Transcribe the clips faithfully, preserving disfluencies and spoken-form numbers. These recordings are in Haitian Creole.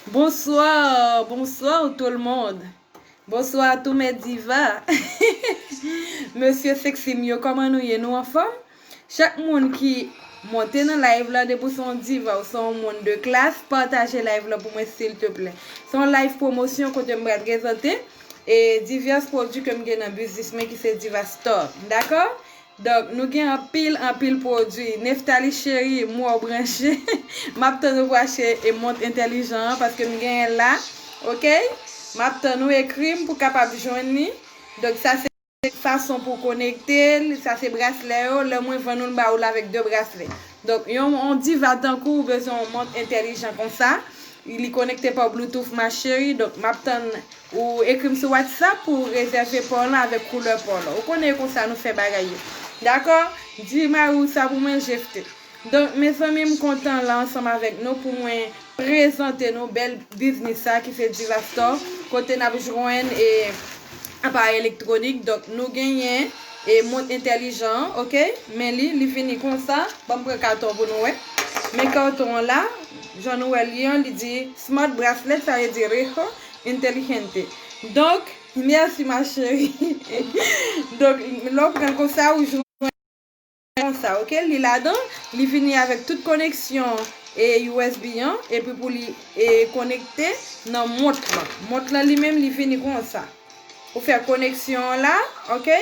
Bonsoir, bonsoir tout le monde. Bonsoir à tous mes divas. Mesye sexy m yo, kòman nou ye? Nou anfòm? Chak moun ki monte nan live la, depi w se yon diva ou se yon moun de klas, pataje live la pou mwen silteplè. Se yon live pwomosyon kote m pral prezante e divès pwodui ke m gen nan biznis mwen ki se Diva Store. Dakò? Donk, nou gen anpil, anpil pwodui. Nephtalie cheri, m wè w branche. M ap tann ou pou achte e mont entèlijan an paske m genyen l la. Oke? M ap tann ou ekri m pou kapab jwenn li. Donk, sa se fason pou konekte l. Sa se braslè yo. Lè mwen vann ou l, m ba ou l avèk de braslè. Donk, yon, yon diva tankou ou bezwen yon mont entèlijan konsa. Li konekte pa Bluetooth, ma chérie. Donk, m ap tann ou ekri m sou WhatsApp pou w rezève pa w lan avèk koulè pa w lan. Ou konnen e konsa nou fè bagay yo. Dakò? Di mari w sa pou mwen, Jefte. Donk, mezanmi, m kontan la ansanm avèk nou pou mwen prezante nou bèl biznis sa ki se Diva Store, kote n ap jwenn e aparèy elektwonik. Donk, nou genyen e mont entèlijan an, oke? Men li, li vini konsa. Ban m pran katon pou nou wè. Men katon an la, jan nou wè li an, li di smart bracelet, sa vle di reloj inteligente. Donk, mèsi ma chérie. Donk, lè w pran l konsa, ou jwenn konsa, oke? Li ladan, li vini avèk tout koneksyon e U S B an, epi pou li e konekte nan mont lan. Mont lan li menm, li vini konsa. Ou fè koneksyon an la, oke?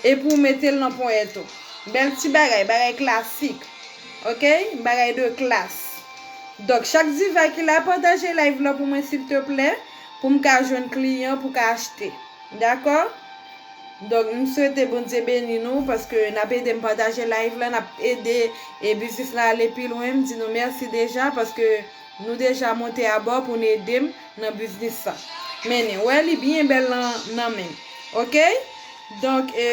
Epi ou mete l nan ponyèt ou. Bèl ti bagay, bagay klasik. Oke? Bagay de klas. Donk, chak diva ki la, pataje live la pou mwen, silteplè, pou m ka jwenn kliyan, pou ka achte. Dakò? Donk, m swete Bondye beni nou, paske n ap ede m pataje live la, n ap ede e biznis la ale pi lwen. M di nou mèsi deja, paske nou deja monte abò pou n ede m nan biznis sa. Men, wè li byen bèl nan, nan men. Oke? Donk, e,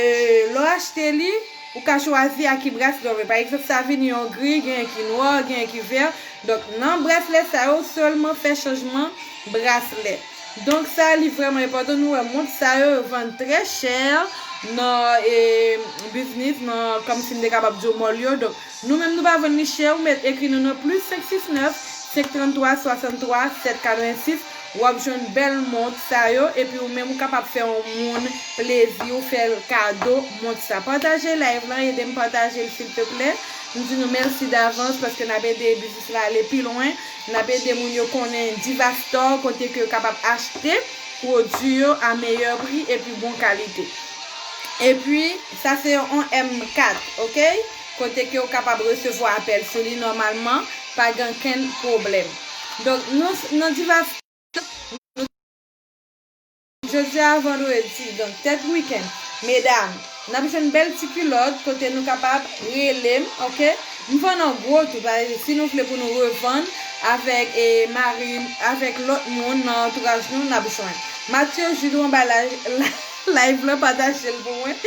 lè w achte li, ou ka chwazi a ki braslè w vle. Pa egzanp, sa vini yon gri, genyen ki nwa, genyen ki vè. Donk, nan braslè sa yo, sèlman fè chanjman braslè. Donk, sa, li vrèman enpòtan. Nou wè mont sa yo, yo vann trè chè nan, e, biznis, nan, kòmsi m te kapab di w mòl yo. Donk, nou menm, nou pa vann li chè, ou mèt ekri nou nan plis senk sis nèf, senk tranntwa, swasanntwa, sèt katrevensis. W ap jwenn bèl mont sa yo, epi ou menm ou kapab fè yon moun plezi, ou fè l kado mont sa. Pataje live lan, ede m pataje l silteplè. M di nou mèsi davans paske n ap ede biznis la ale pi lwen. N ap ede moun yo konnen Diva Store, kote ke yo kapab achte pwodui yo a meyè pri epi bon kalite. Epi, sa se yon M kat, oke? Kote ke yo kapab resevwa apèl sou li nòmalman, pa gen okenn pwoblèm. Donk, nou, nan Diva Jodi a vandredi, donk tèt wikenn, medam, n ap jwenn bèl ti kilòt kote nou kapab rele m, oke? M vann an gwo tou, pa egzanp, si nou vle pou nou revann avèk e mari, avèk lòt moun nan antouraj nou, n ap jwenn. Mathieu Jude anba la, la, live lan, pataje l pou mwen.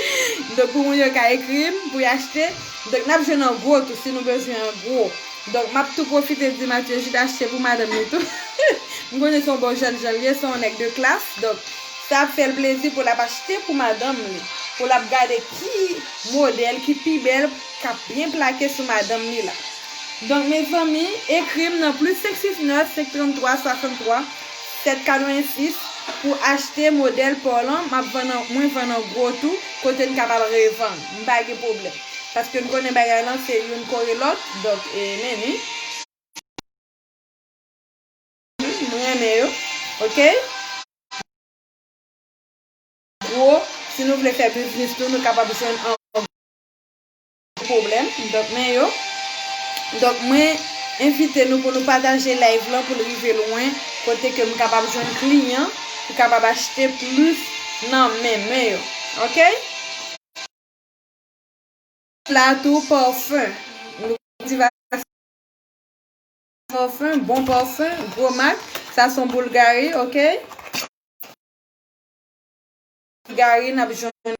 Donk, pou moun yo ka ekri m, pou y achte. Donk, n ap jwenn an gwo tou, si nou bezwen an gwo. Donk, m ap tou pwofite di Mathieu Jude achte pou madanm li tou. M konnen se yon bon jèn jan l ye, se yon nèg de klas. Donk, sa ap fè l plezi pou l ap achte pou madanm li. Pou l ap gade ki modèl ki pi bèl, k ap byen plake sou madanm li la. Donk, mezanmi, ekri m nan plis senk sis nèf, senk tranntwa, swasanntwa, sèt katrevensis pou achte modèl pa w lan. M ap vann an, mwen vann an gwo tou, kote n kapab revann. M pa gen pwoblèm. Paske n konnen bagay lan se youn kore lòt. Donk, e, men ni. M renmen yo. Oke? Gwo, si nou vle fè biznis tou, nou kapab jwenn an pwoblèm. Donk, men yo. Donk, mwen envite nou pou nou pataje live lan pou l rive lwen, kote ke m kapab jwenn kliyan, pou kapab achte plis nan men, men yo. Oke? La tou, pafen. Nou di va pafen, bon pafen, gwo mak. Sa se yon Bulgari, oke? Bulgari, n ap jwenn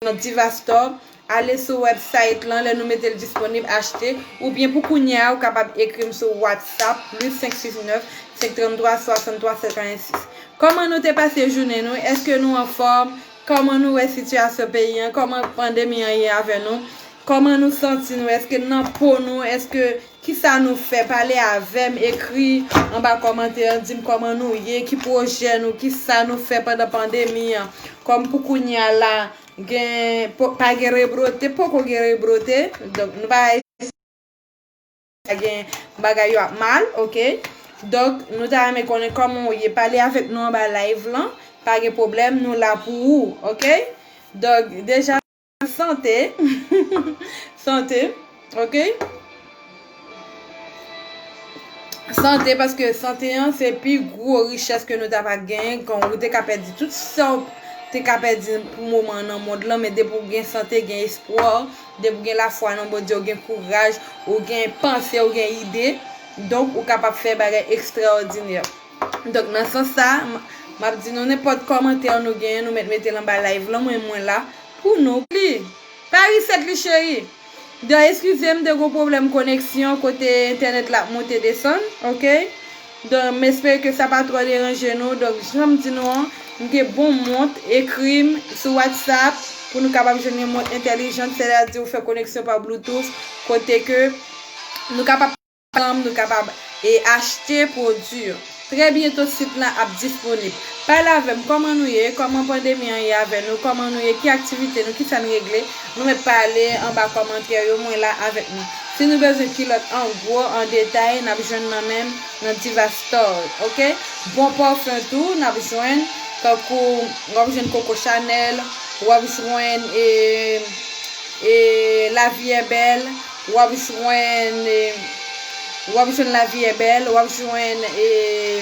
nan Diva Store. Ale sou website lan, lè nou mete l disponib, achte. Oubyen pou kounye a, ou kapab ekri m sou WhatsApp, plis senk sis nèf, senk tranntwa, swasanntwa, senkann sis. Kòman nou te pase jounen nou? Èske nou anfòm? Kòman nou wè sitiyasyon peyi an? Kòman pandemi an ye avè nou? Kòman nou santi nou? Èske n nan po nou? Èske Kisa nou fè? Pale avè m, ekri anba kòmantè an, di m kòman nou ye, ki pwojè nou, kisa nou fè pandan pandemi an. Kòm pou kounye a la, gen, po- pa gen rebrote, poko gen rebrote. Donk, nou pa gen bagay yo ap mal, oke? Donk, nou ta renmen konnen kòman w ye. Pale avèk nou anba live lan. Pa gen pwoblèm, nou la pou ou, oke? Donk, deja, sante. Sante, oke? Sante, paske sante an se pi gwo richès ke nou ta pa genyen. Kon ou te ka pèdi tout sa w te ka pèdi pou moman an nan mond lan, men depi w gen sante, gen espwa, depi w gen lafwa nan Bondye, w gen kouraj, ou gen panse, ou gen ide, donk ou kapab fè bagay ekstraòdinè. Donk, nan sans sa, m- m ap di nou nenpòt kòmantè nou genyen, nou mèt mete l anba live lan, mwen, mwen la pou nou li. Pa risèt li, cheri. Donk, eskize m, te gon pwoblèm koneksyon kote entènèt la ap monte desann, oke? Donk, m espere ke sa pa twò deranje nou. Donk, jan m di nou an, m gen bon mont, ekri m sou WhatsApp pou nou kapab jwenn yon mont entèlijan, sètadi ou fè koneksyon pa Bluetooth, kote ke nou kapab ansanm, nou kapab e achte pwodui yo. Trè byento, sit lan ap disponib. Pale avè m, kòman nou ye? Kòman pandemi an ye avè nou? Kòman nou ye? Ki aktivite nou? Kisa n regle? Nou mèt pale anba kòmantè yo, mwen la avèk nou. Si nou bezwen kilòt an gwo, an detay, n ap jwenn nan men m nan Diva Store, oke? Bon pòfen tou, n ap jwenn, tankou w ap jwenn Coco Chanel, w ap jwenn e, e La Vie Est Belle, w ap jwenn, e, w ap jwenn La Vie Est Belle, w ap jwenn, e,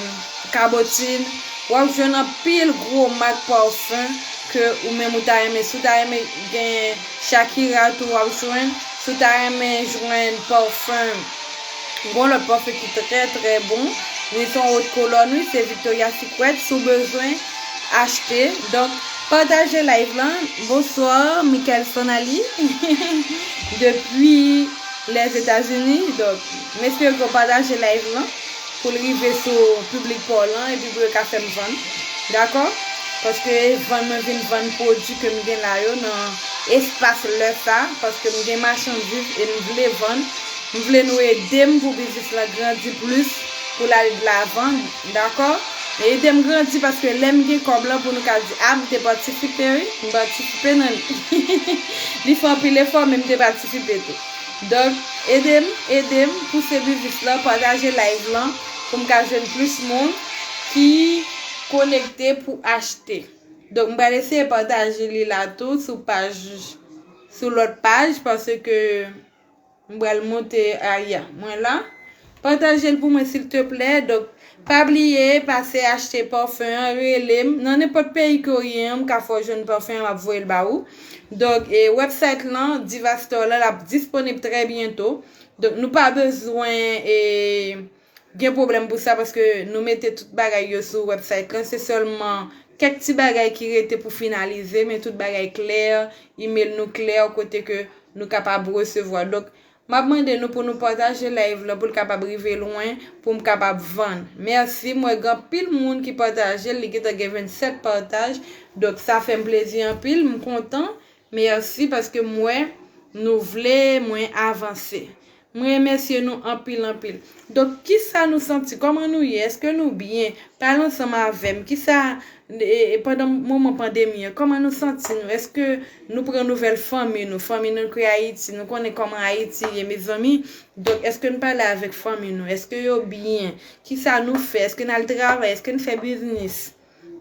Cabotin, w ap jwenn anpil gwo mak pòfen ke ou menm ou ta renmen. Si w ta renmen gen Shakira tou, w ap jwenn. Si w ta renmen jwenn pòfen, gon lòt pòfen ki trè, trè bon. Li se yon wot kolòn, wi, se Victoria's Secret. Si w bezwen achte, donk, pataje live lan. Bonswa, Michael Sonali. Depi Lèzetazini. Donk, m espere ke w pataje live lan pou l rive sou piblik pa w lan epi pou yo ka fè m vann. Dakò? Paske vann mwen vin vann pwodui ke m gen la yo nan espas lè sa, paske m gen machandiz e m vle vann. M vle nou ede m pou biznis lan grandi plis, pou l al de lavan, dakò? Ede m grandi paske lè m gen kòb lan pou nou ka di, a, m te patisipe, wi, m patisipe nan li. Li fè anpil efò, men m te patisipe tou. Donk, ede m, ede m pouse biznis lan, pataje live lan, pou m ka jwenn plis moun ki konekte pou achte. Donk, m pral eseye pataje li la tou sou paj, sou lòt paj, paske m pral monte aya mwen la. Pataje l pou mwen, silteplè. Donk, pa bliye, pase achte pòfen an, rele m. Nan nenpòt peyi ke w ye an, m ka fè w jwenn pòfen an, m ap voye l ba ou. Donk, e, website lan, Diva Store la, l ap disponib trè byento. Donk, nou pa bezwen, e, gen pwoblèm pou sa, paske nou mete tout bagay yo sou website lan. Se sèlman kèk ti bagay ki rete pou finalize, men tout bagay klè, email nou klè, kote ke nou kapab resevwa. Donk, m ap mande nou pou nou pataje live lan pou l kapab rive lwen, pou m kapab vann. Mèsi, m wè gen anpil moun ki pataje l, li gentan gen vennsèt pataj. Donk, sa fè m plezi anpil, m kontan. Mèsi paske m wè nou vle mwen avanse. Mwen remèsye nou anpil, anpil. Donk, kisa nou santi? Kòman nou ye? Èske nou byen? Pale ansanm avè m. Kisa, e, e, pandan moman pandemi an, kòman nou santi nou? Èske nou pran nouvèl fanmi nou? Fanmi nou ki Ayiti, nou konnen kòman Ayiti ye, mezanmi. Donk, èske n pale avèk fanmi nou? Èske yo byen? Kisa nou fè? Èske n al travay? Èske n fè biznis?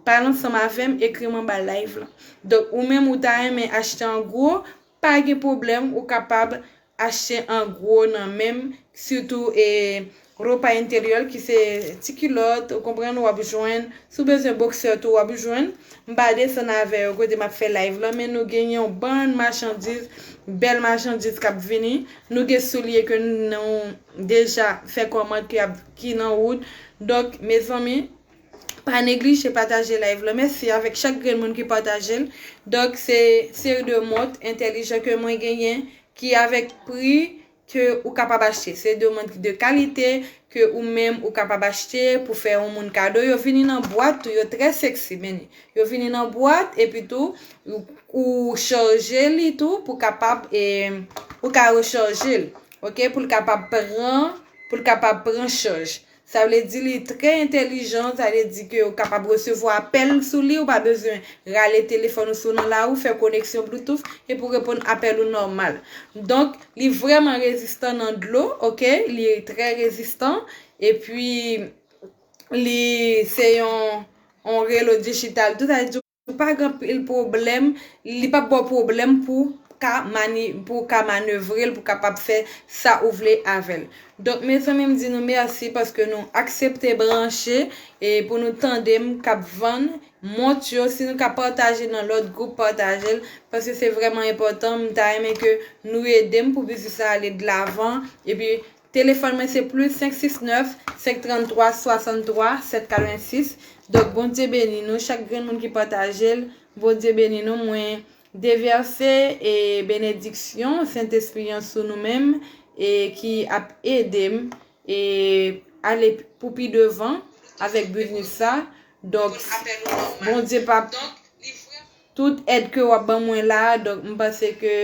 Pale ansanm avè m, ekri m anba live lan. Donk, ou menm ou ta renmen achte an gwo, pa gen pwoblèm, ou kapab achte an gwo nan men m, sitou, e, ropa enteryè ki se ti kilòt, ou konprann, w ap jwenn. Si w bezwen boksè tou, w ap jwenn. M pa desann avè yo kote m ap fè live lan, men nou gen yon bann machandiz, bèl machandiz k ap vini. Nou gen soulye ke nou deja fè kòmand ki ap, ki nan wout. Donk, mezanmi, pa neglije pataje live lan. Mèsi avèk chak grenn moun ki pataje l. Donk, se seri de mont entèlijan ke mwen genyen ki avèk pri ke ou kapab achte. Se de mont de kalite ke ou menm ou kapab achte pou fè yon moun kado. Yo vini nan bwat tou, yo trè seksi, men yo vini nan bwat, epi tou, ou, ou chanje li tou pou kapab, e, ou ka rechanje l. ok, pou l kapab pran, pou l kapab pran chaj. Sa vle di li trè entèlijan, sa vle di ke ou kapab resevwa apèl sou li, ou pa bezwen rale telefòn ou si w nan lari, fè koneksyon Bluetooth, epi w reponn apèl ou nòmal. Donk, li vrèman rezistan nan dlo, ok, li trè rezistan, epi li se yon, yon relo dijital, tou sa vle di ou pa gen anpil pwoblèm, li p ap ba w pwoblèm pou ka mani-, pou ka manevre l, pou kapab fè sa ou vle avè l. Donk, mezanmi, m di nou mèsi paske nou aksepte branche e pou nou tande m k ap vann mont yo. Si nou ka pataje nan lòt gwoup, pataje l, paske se vrèman enpòtan. M ta renmen ke nou ede m pou biznis la ale de lavan. Epi, telefòn mwen se plis senk sis nèf, senk trant twa, swasant twa, sèt katrevensis. Donk, Bondye beni nou, chak grenn moun ki pataje l, Bondye beni nou. Mwen devèse e benediksyon Sentespri an sou nou menm e ki ap ede m e ale pou pi devan avèk biznis sa. Donk, Bondye p ap tout èd ke w ap ban mwen la, donk, m panse ke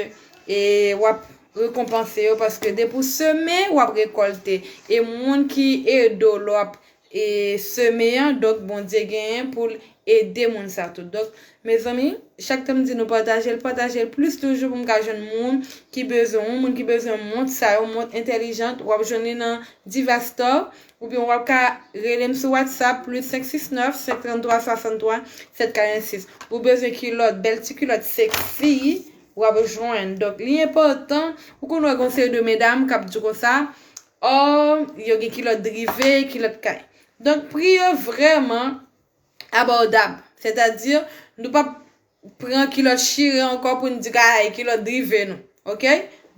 e w ap rekonpanse yo, paske depi w seme, w ap rekòlte. E moun ki ede w lè w ap e seme an, donk, Bondye genyen pou l ede moun sa tou. Donk, mezanmi, chak tan m di nou pataje l, pataje l plis toujou pou m ka jwenn moun ki bezwen, yon moun ki bezwen mont sa yo, mont entèlijan, w ap jwenn li nan Diva Store, oubyen w ap ka rele m sou WhatsApp, plis senk sis nèf, senk trant twa, swasant twa, sèt katrevensis. Ou bezwen kilòt, bèl ti kilòt seksi, w ap jwenn. Donk, li enpòtan, ou konn wè gon seri de medam k ap di konsa, ò, yo gen kilòt drive, kilòt kay. Donk, pri yo vrèman abòdab. Sètadi, nou p ap pran kilòt chire ankò pou n di, "Ay, kilòt drive nou." Ok?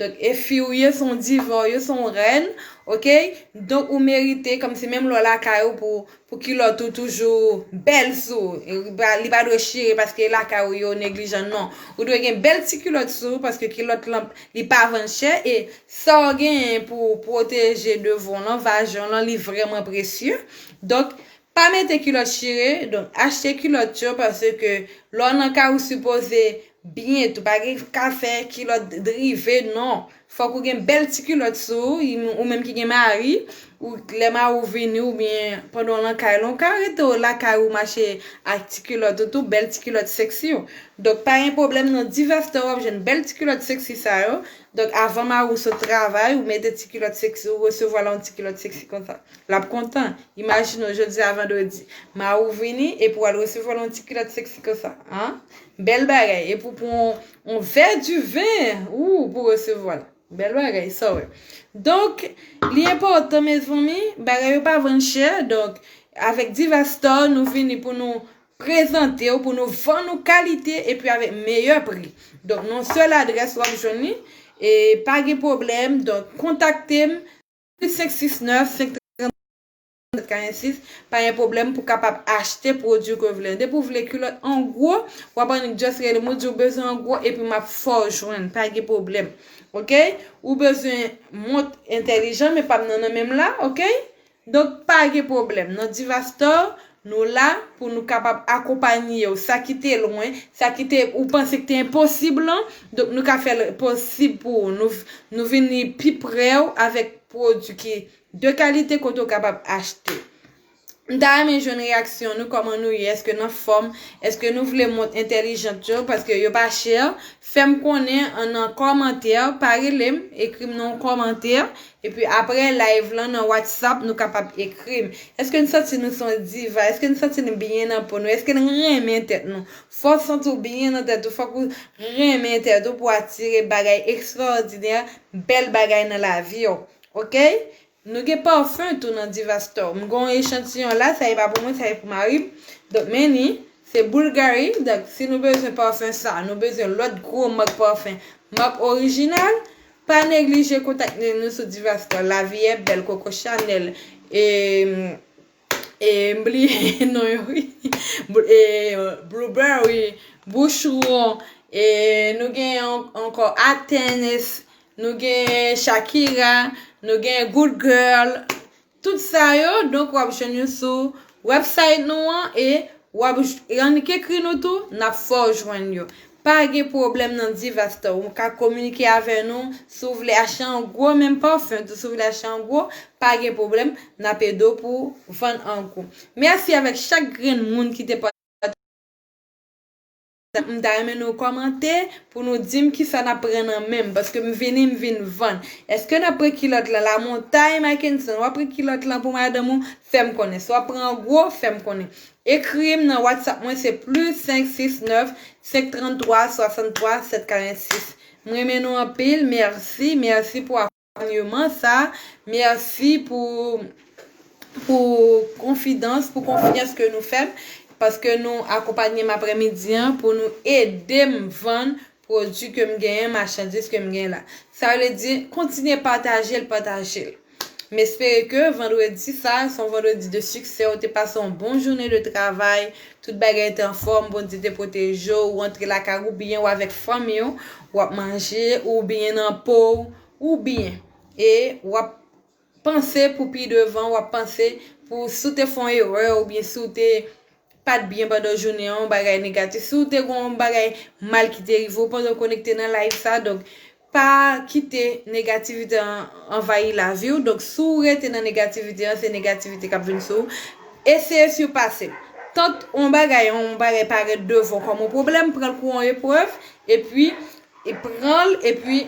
Donk, e fi ou ye, se yon diva w ye, se yon rèn. Ok? Donk, ou merite, kòmsi menm lè w lakay ou pou, pou kilòt ou toujou bèl sou ou. Li pa, li pa dwe chire paske lakay ou yo neglijan, non. Ou dwe gen bèl ti kilòt sou ou paske kilòt lan, li pa vann chè. E sa w genyen pou pwoteje devan w lan, vajan w lan, li vrèman presye. Donk, pa mete kilòt chire, donk achte kilòt yo, paske lè w nan kay ou sipoze byen tou, pa gen ka fè kilòt drive, non. Fòk ou gen bèl ti kilòt sou ou, ou menm ki gen mari, ou lè mari w vini oubyen pandan w nan kay lan, ou ka rete w lakay ou mache ak ti kilòt ou tou, bèl ti kilòt seksi w. Donk, pa gen pwoblèm, nan Diva Store w ap jwenn bèl ti kilòt seksi sa yo. Donk, avan mari w sot travay, ou mete ti kilòt seksi, ou resevwa l yon ti kilòt seksi konsa. L ap kontan. Imajine w, jodi a vandredi, mari w vini, epi w al resevwa l yon ti kilòt seksi konsa. An? Bèl bagay. Epi w pran yon, yon vè diven, ou, pou resevwa l. Bèl bagay, sa w wè. Donk, li enpòtan, mezanmi, bagay yo pa vann chè. Donk, avèk Diva Store, nou vini pou nou prezante w, pou nou vann ou kalite, epi avèk meyè pri. Donk, nan yon sèl adrès, w ap jwenn li. E pa gen pwoblèm. Donk, kontakte m, plis senk sis nèf, senk trant, karannsis, pa gen pwoblèm pou kapab achte pwodui ke w vle. Depi w vle kilòt an gwo, w ap annik just rele m, ou di w bezwen an gwo, epi m ap fè w jwenn, pa gen pwoblèm. Ok? Ou bezwen mont entèlijan, men pa m nan nan menm la, ok? Donk, pa gen pwoblèm. Nan Diva Store, nou la pou nou kapab akonpanye w. Sa ki te lwen, sa ki te, ou panse ki te enposib lan, donk nou ka fè l posib pou ou. Nou, nou vini pi pre w avèk pwodui ki de kalite kote w kapab achte. M ta renmen jwenn reyaksyon nou, kòman nou ye, èske n anfòm, èske nou vle mont entèlijant yo, paske yo pa chè. Fè m konnen an nan kòmantè, pa rele m, ekri m nan yon kòmantè, epi apre live lan nan WhatsApp, nou kapab ekri m. Èske n santi nou se yon diva? Èske n santi nou byen nan po nou? Èske n renmen tèt nou? Fò w santi w byen nan tèt ou, fòk ou renmen tèt ou pou w atire bagay ekstraòdinè, bèl bagay nan lavi w. Ok? Nou gen pafen tou nan Diva Store. M gen yon echantiyon la, sa e pa pou mwen, sa e pou mari m. Donk, men ni, se Bulgari. Donk, si nou bezwen pafen sa, nou bezwen lòt gwo mak pafen, mak orijinal, pa neglije kontakte nou sou Diva Store. Lavi e bèl, Coco Chanel, e, e, m bliye non yo, wi. Bl-, e, Blueberry, Boucheron, e, nou gen an-, ankò Athenes, nou gen Shakira, nou gen Good Girl, tout sa yo, donk w ap jwenn yo sou website nou an e w ap j-, annik ekri nou tou, n ap fè w jwenn yo. Pa gen pwoblèm nan Divastar. Ou ka kominike avè nou si w vle achte an gwo, menm pafen tou, si w vle achte an gwo, pa gen pwoblèm, n ap ede w pou vann an gwo. Mèsi avèk chak grenn moun ki te pataje. M ta renmen nou kòmante pou nou di m kisa n ap pran nan men m, paske m vini, m vin vann. Èske n ap pran kilòt lan? Lamontay Mackenson, w ap pran kilòt lan pou madanm ou? Fè m konnen. Si w ap pran an gwo, fè m konnen. Ekri m nan WhatsApp mwen, se plis senk sis nèf, senk tranntwa, swasanntwa, sèt karannsis. M renmen nou anpil. Mèsi, mèsi pou akonpanyman sa. Mèsi pou, pou konfidans, pou konfyans ke nou fè m, paske nou akonpanye m aprèmidi an pou nou ede m vann pwodui ke m genyen, machandiz ke m genyen la. Sa vle di, kontinye pataje l, pataje l. M espere ke vandredi sa, se yon vandredi de siksè, ou te pase yon bon jounen de travay, tout bagay te anfòm, Bondye te pwoteje w, ou antre lakay ou byen, ou avèk fanmi w, w ap manje, ou byen nan po w, ou byen. E w ap panse pou pi devan, w ap panse pou si w te fè yon erè oubyen si w te pa t byen pandan jounen an, yon bagay negatif. Si w te gen yon bagay mal ki te rive w pandan w konekte nan live sa, donk, pa kite negativite an anvayi lavi w. Donk, si w rete nan negativite an, se negativite k ap vin sou ou. Eseye sipase l. Tant yon bagay, yon bagay parèt devan w kòm yon pwoblèm, pran l kou yon eprèv, epi, e pran l, epi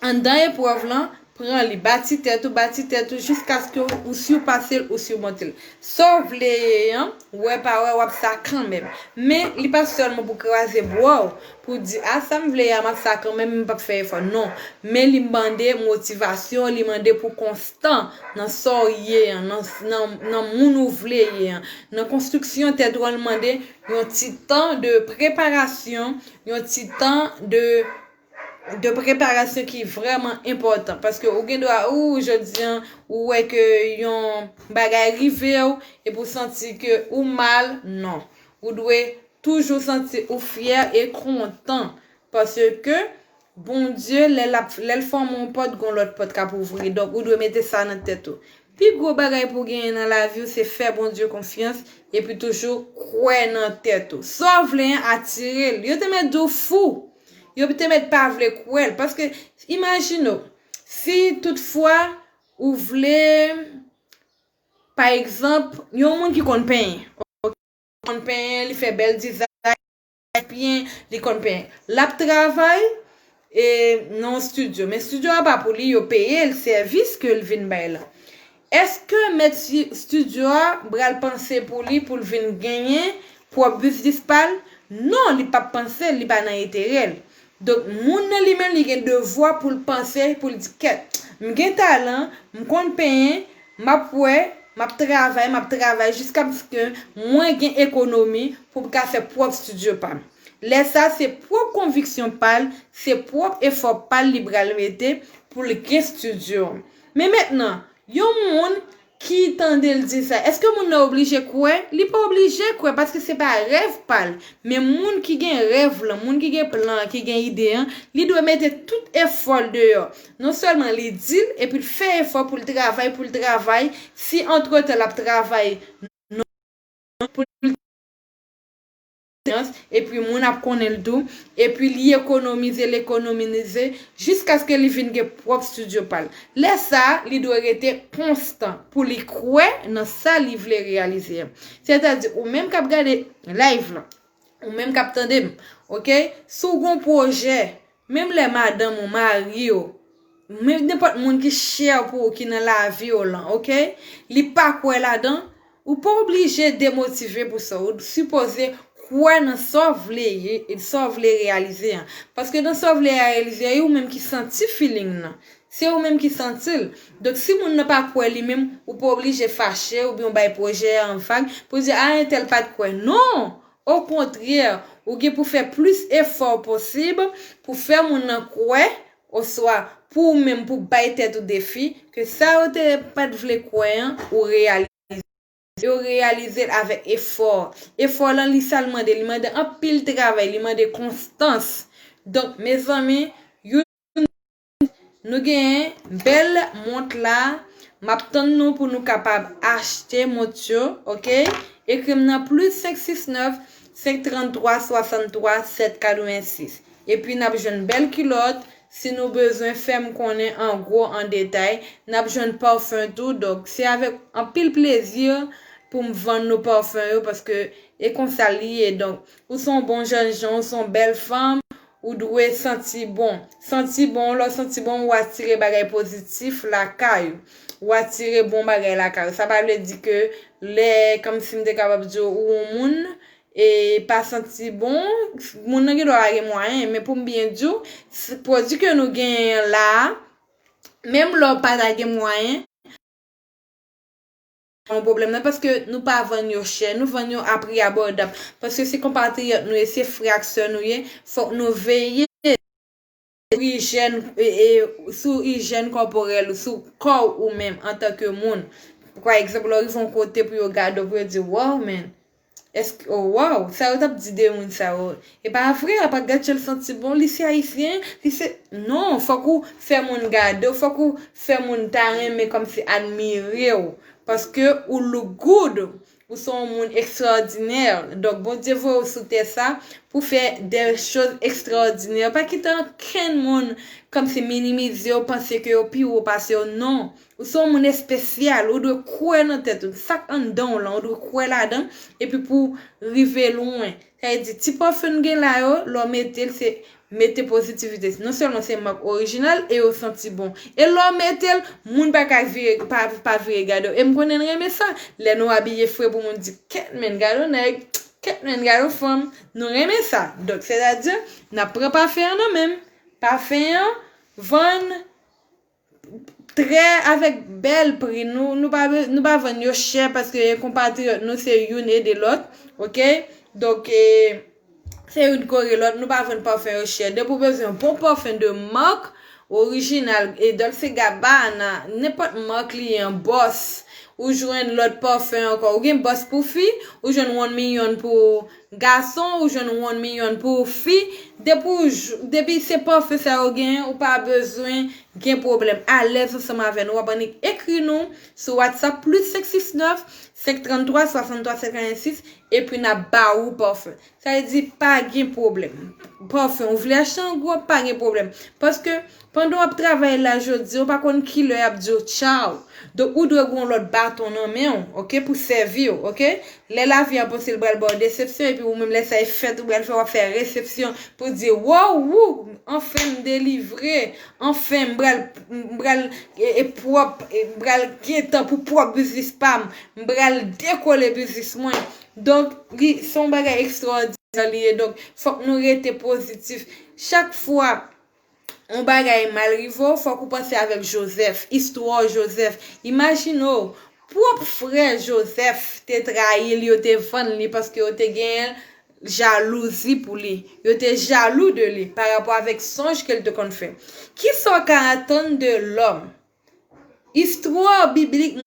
anndan eprèv lan, pran li, bati tèt ou, bati tèt ou, jiskaske ou sipase l, ou simonte l. Sa w vle ye an, wè pa wè, w ap sa kanmenm. Men, li pa sèlman pou kraze bra w, pou di, a, sa m vle ye a, m ap sa kanmenm, m p ap fè efò. Non. Men li mande motivasyon, li mande pou konstan nan sa w ye an, nan, nan, nan moun ou vle ye an, nan konstriksyon tèt ou an, li mande yon ti tan de preparasyon, yon ti tan de de preparasyon ki vrèman enpòtan. Paske ou gen dwa, ou, jodi an, ou wè ke yon bagay rive w, epi w santi ke ou mal, non. Ou dwe toujou santi ou fyè e kontan. Paske Bondye, lè l ap, lè l fèmen yon pòt, gen lòt pòt k ap ouvri. Donk, ou dwe mete sa nan tèt ou. Pi gwo bagay pou w genyen nan lavi w, se fè Bondye konfyans, epi toujou kwè nan tèt ou. Sa w vle an, atire l. Yo te mèt di w fou. Yo te mèt pa vle kwè l. Paske, imajine w, si toutfwa ou vle, pa egzanp, yon moun ki konn penyen, ok? Konn penyen, li fè bèl dizay, byen, li konn penyen. L ap travay e nan yon estidyo. Men estidyo a pa pou li, yo peye l sèvis ke l vin bay la. Èske mèt si-, estidyo a pral panse pou li, pou l vin genyen pwòp biznis pa l? Non, li p ap panse, li pa nan enterè l. Donk, moun nan li menm, li gen devwa pou l panse, pou l di, kèt, m gen talan, m konn penyen, m ap wè, m ap travay, m ap travay jiskaske mwen gen ekonomi pou m ka fè pwòp estidyo pa m. Lè sa, se pwòp konviksyon pa l, se pwòp efò pa l li pral mete pou l gen estidyo. Men mentnan, yon moun ki tande l di sa, èske moun nan oblije kwè? Li pa oblije kwè, paske se pa rèv pa l. Men moun ki gen rèv lan, moun ki gen plan an, ki gen ide an, li dwe mete tout efò l deyò. Non sèlman li di l, epi l fè efò pou l travay, pou l travay, si antretan l ap travay, non, pou l epi moun ap konnen l tou, epi li ekonomize, l ekonomize, jiskaske li vin gen pwòp estidyo pa l. Lè sa a, li dwe rete konstan pou li kwè nan sa li vle reyalize an. Sètadi, ou menm k ap gade live lan, ou menm k ap tande m, ok? Si w gen yon pwojè, menm lè madanm ou, mari w, menm nenpòt moun ki chè pou ou, ki nan lavi w lan, ok? Li pa kwè ladan, ou pa oblije demotive pou sa. Ou sipoze kwè nan sa w vle ye, e sa w vle reyalize an. Paske nan sa w vle reyalize an, e ou menm ki santi feeling nan. Se ou menm ki santi l. Donk, si moun nan pa kwè li menm, ou pa oblije fache oubyen w bay pwojè an vag pou di, a, entèl pa t kwè. Non! Okontrè, ou gen pou fè plis efò posib pou fè moun nan kwè, oswa pou ou menm pou bay tèt ou defi, ke sa yo te pa t vle kwè an, ou reyalize. Yo reyalize l avèk efò. Efò lan, li sa l mande? Li mande anpil travay, li mande konstans. Donk, mezanmi, youn Nou genyen bèl mont la. M ap tann nou pou nou kapab achte mont yo, ok? Ekri m nan plis senk sis nèf, senk trant twa swasann twa sèt katrevensis. Epi n ap jwenn bèl kilòt, si nou bezwen fè m konnen an gwo, an detay, n ap jwenn pafen tou. Donk, se avèk anpil plezi pou m vann nou pafen yo, paske e konsa li ye. Donk, ou se yon bon jènjan, ou se yon bèl fanm, ou dwe santi bon. Santi bon, lè w santi bon, ou atire bagay pozitif lakay ou. Ou atire bon bagay lakay ou. Sa pa vle di ke lè, kòmsi m te kapab di w, ou yon moun, e pa santi bon, moun nan gen dwa pa gen mwayen, men pou m byen di w, s- pwodui ke nou genyen an la a, menm lè w pa ta gen mwayen, yon pwoblèm nan, paske nou pa vann yo chè, nou vann yo a pri abòdab. Paske se konpatriyòt nou ye, se frè ak sè nou ye, fòk nou veye sou ijèn, e, e, sou ijèn kòporèl ou, sou kò w ou menm antanke moun. Pa egzanp, lè w rive yon kote pou yo gade w, pou yo di, "Wow, man, èske, oh, wow, sa yo t ap di de moun sa yo, e pa vre, apa gad jan l santi bon, li se ayisyen, li se," Non, fòk ou fè moun gade w, fòk ou fè moun ta renmen kòmsi admire w, paske ou look good, ou se yon moun ekstraòdinè. Donk, Bondye voye w sou tè sa pou fè de choz ekstraòdinè. Pa kite ankenn moun kòmsi minimize w, panse ke yo pi wo pase w. Non, ou se yon moun espesyal, ou dwe kwè nan tèt ou. Sa k anndan w lan, ou dwe kwè ladan, epi pou w rive lwen. Sa vle di, ti pafen n gen la yo, lè w mete l, se mete pozitivite. Non sèlman se mak orijinal e yo santi bon. E lè w mete l, moun pa ka vire, pa, pa vire gade w. E m konnen n renmen sa. Lè nou abiye fre pou moun di, "Kèt, men, gade yon nèg, kèt, men, gade yon fanm." Nou renmen sa. Donk, sètadi, n ap pran pafen an nan men m. Pafen an vann trè avèk bèl pri. Nou, nou pa, nou pa vann yo chè paske konpatriyòt nou se youn ede lòt, oke? Donk, e, se youn kore lòt, nou pa vann pafen yo chè. Depi w bezwen yon bon pafen de mak, orijinal, e Dolce Gabbana, nenpòt mak li ye, an Boss, ou jwenn lòt pafen ankò. Ou gen Boss pou fi, ou jwenn One Million pou gason, ou jwenn One Million pou fi. Depi w j- depi se pafen sa yo genyen, ou pa bezwen gen pwoblèm. Alèz ansanm avè nou. W ap annik ekri nou sou WhatsApp plis senk sis nèf, senk trant twa, swasann twa, senkann sis, epi n ap ba ou pafen. Sa vle di, pa gen pwoblèm. Pafen, ou vle achte an gwo, pa gen pwoblèm. Paske, pandan w ap travay la jodi, ou pa konn ki lè y ap di w tchaw. Donk, ou dwe gen yon lòt baton nan men w, oke, pou sèvi w, oke? Lè lavi a panse l pral ba w desepsyon, epi ou menm lè sa e fèt ou pral fè, w ap fè resepsyon pou di, "Wow, wou, anfen m delivre, anfen m pral, m pral, e, e pwòp, e m pral gen tan pou pwòp biznis pa m, m pral dekole biznis mwen." Donk, li, se yon bagay ekstraòdinè li ye. Donk, fòk nou rete pozitif. Chak fwa yon bagay mal rive w, fòk ou panse avèk Jozèf, istwa Jozèf. Imajine w, pwòp frè Jozèf te trayi l, yo te vann li paske yo te genyen jalouzi pou li. Yo te jalou de li pa rapò avèk sonj ke l te konn fè. Kisa w ka atann de lòm? Istwa biblik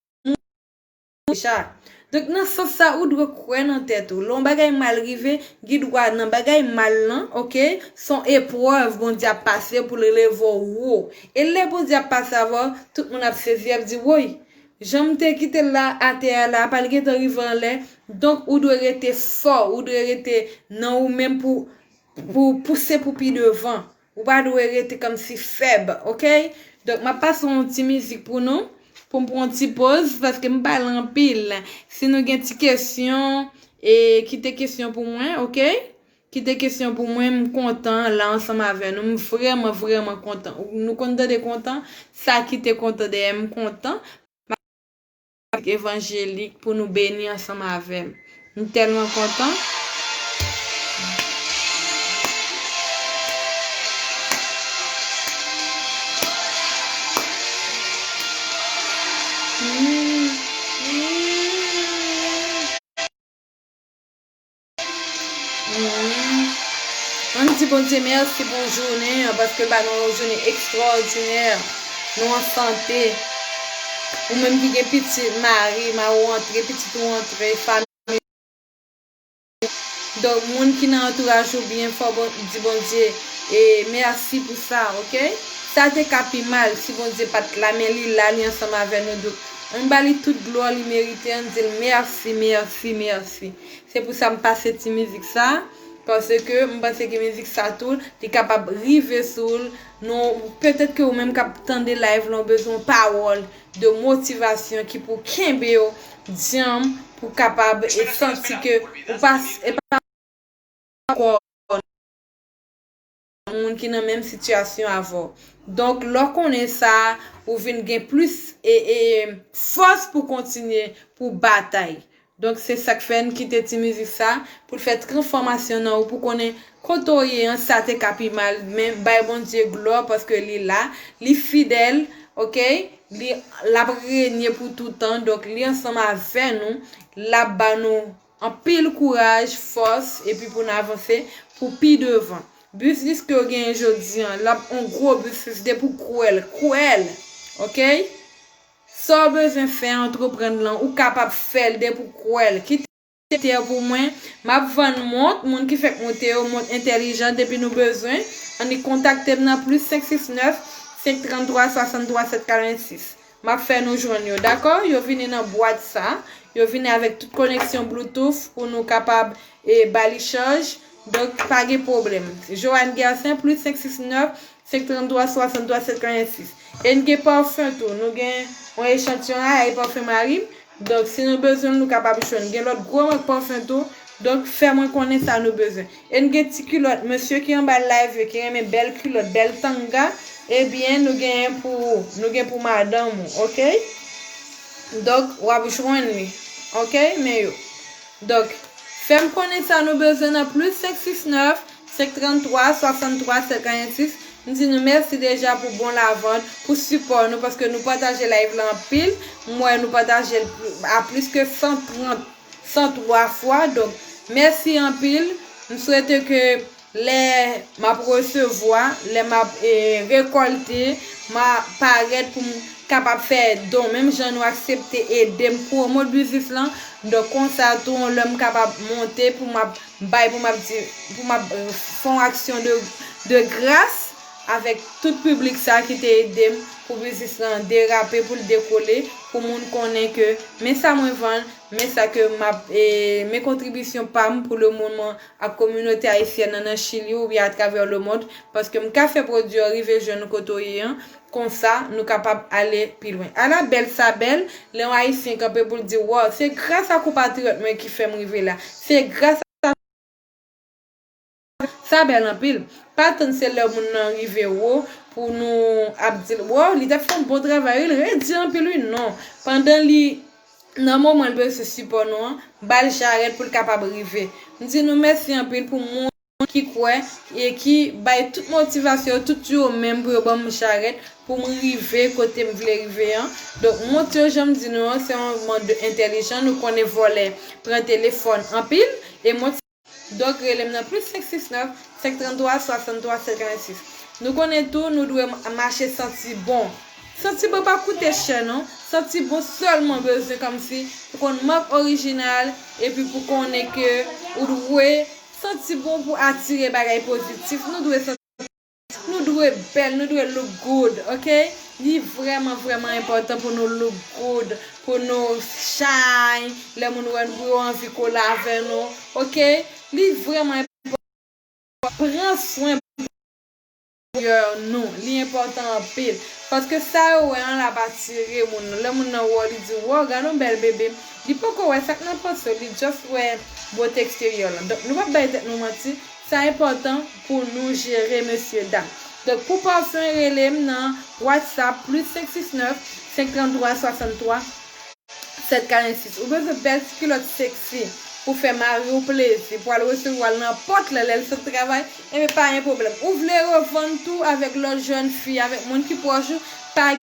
deja. Donk, nan sans sa, ou dwe kwè nan tèt ou. Lè yon bagay mal rive, gen dwa nan bagay mal lan, oke, se yon eprèv Bondye ap pase pou l leve w wo. E lè Bondye ap pase avè w, tout moun ap sezi, ap di, "Woy, jan m te kite l la atè a la, apa l gentan rive anlè?" Donk, ou dwe rete fò, ou dwe rete nan ou menm pou, pou pouse pou pi devan. Ou pa dwe rete kòmsi fèb, oke? Donk, m ap pase yon ti mizik pou nou, pou m pran yon ti poz, paske m pale anpil. Si nou gen ti kesyon, e kite kesyon pou mwen, oke? Kite kesyon pou mwen, m kontan la ansanm avè nou. M vrèman, vrèman kontan. Nou konn tande kontan? Sa ki te kontan dèyè m kontan. Evanjelik pou nou beni ansanm avè m. M tèlman kontan. Ann di Bondye mèsi pou jounen an, paske l ba nou yon jounen ekstraòdinè. Nou an sante. Ou menm ki gen pitit, mari, mari w antre, pitit ou antre, fanmi. Donk, moun ki nan antouraj ou byen fò, bon, di Bondye, e, mèsi pou sa, oke? Sa te ka pi mal si Bondye pa t la, men li la, li ansanm avè nou. Donk, Ann ba li tout glwa li merite, ann di l mèsi, mèsi, mèsi. Se pou sa m pase ti mizik sa, paske m panse ke mizik sa tou, li kapab rive sou l. Nou, petèt ke ou menm k ap tande live lan, ou bezwen yon pawòl de motivasyon ki pou kenbe w djanm, pou kapab e santi ke ou pa, e pa ankò moun ki nan menm sitiyasyon avè w. Donk, lè w konnen sa, ou vin gen plis e, e fòs pou kontinye, pou batay. Donk, se sa k fè n kite ti mizik sa, pou l fè transfòmasyon nan ou, pou konnen kote w ye an, sa te ka pi mal, men bay Bondye glwa, paske li la, li fidèl, oke? Li, l ap renye pou toutan, donk, li ansanm avè nou, l ap ba nou anpil kouraj, fòs, epi pou n avanse pou pi devan. Biznis ke w genyen jodi an, l ap on gwo biznis depi w kwè l, kwè l, oke? Sa w bezwen fè, antreprann lan, ou kapab fè l depi w kwè l. Kite tè pou mwen, m ap vann mont, moun ki fèk moute yo, mont entèlijan, depi nou bezwen, annik kontakte m nan plis senk sis nèf, senk trant twa, swasant twa, sèt karant sis. M ap fè nou jwenn yo, dakò? Yo vini nan bwat sa. Yo vini avèk tout koneksyon Bluetooth pou nou kapab e ba li chaj. Donk, pa gen pwoblèm. Joanne Gersin, plis senk sis nèf, senk trant twa, swasant twa, sèt karant sis. E n gen pafen tou. Nou gen yon echantiyon a, e pafen mari m. Donk, si nou bezwen l, nou kapab jwenn. Gen lòt gwo mank pafen tou. Donk, fè mwen konnen sa nou bezwen. E n gen ti kilòt, mesye ki anba live yo, ki renmen bèl kilòt, bèl tanga, ebyen, nou genyen pou, nou gen pou madanm ou, oke? Donk, w ap jwenn li, oke? Men yo. Donk, fè m konnen sa nou bezwen nan plis senk sis nèf, senk trant twa, swasant twa, senk karant sis. M di nou mèsi deja pou bon lavant, pou sipò nou, paske nou pataje live la anpil. M wè nou pataje l a plis ke san trant, san twa fwa. Donk, mèsi anpil. M swete ke lè m ap resevwa, lè m ap, e, rekòlte, m a parèt pou m kapab fè don, menm jan nou aksepte ede m pwomot biznis lan. Donk, konsa tou, lè m kapab monte, pou m ap bay, pou m ap di, pou m ap, e, fè yon aksyon de, de gras avèk tout piblik sa ki te ede m pou biznis lan derape, pou l dekole, pou moun konnen ke men sa mwen vann, men sa ke m ap, e, men kontribisyon pa m pou lemoman ak kominote ayisyèn nan, nan Chili oubyen atravè lemonn, paske m ka fè pwodui an rive jwenn ou kote w ye an, konsa nou kapab ale pi lwen. Ala bèl sa bèl, lè yon Ayisyen kanpe pou l di, waw, se gras a konpatriyòt mwen ki fè m rive la. Se gras a sa bèl anpil. Pa tann se lè moun nan rive wo pou nou ap di l, waw, li t ap fè yon bon travay, wi, l redi anpil, wi, non. Pandan li nan moman l bezwen sipò nou an, ba l jarèt pou l kapab rive. M di nou mèsi anpil pou moun ki kwè e ki bay tout motivasyon yo, tout yo menm pou yo ban m jarèt pou m rive kote m vle rive an. Donk, mont yo, jan m di nou an, se yon mond entèlijan. Nou konnen vòlè pran telefòn anpil e mont. Donk, rele m nan plis senk sis nèf, senk trant twa, swasant twa, sèt karant sis. Nou konnen tou, nou dwe m-, mache santi bon. Santi bon pa koute chè, non. Santi bon sèlman bezwen kòmsi pou konn mak orijinal, epi pou konnen ke ou dwe santi bon pou atire bagay pozitif. Nou dwe santi, nou dwe bèl, nou dwe look good, oke? Li vrèman, vrèman enpòtan pou nou look good, pou nou shine, lè moun wè nou, pou yo anvi kole avè nou, oke? Li vrèman enpòtan. Pran swen nou, li enpòtan anpil. Paske sa yo wè an l ap atire moun nan. Lè moun nan wè w, li di, waw, gad yon bèl bebe. Li poko wè sa k nan panse w, li just wè bote eksteryè w lan. Donk, nou p ap bay tèt nou manti, sa enpòtan pou nou jere, mesye dam. Donk, pou pafen, rele m nan WhatsApp, plis senk sis nèf, senk trant twa, swasant twa, sèt karant sis. Ou bezwen bèl ti kilòt seksi pou fè mari w plezi, pou al resevwa l nan pòt la lè l sot travay, enben pa gen pwoblèm. Ou vle revann tou avèk lòt jèn fi, avèk moun ki pwòch ou, pa gen.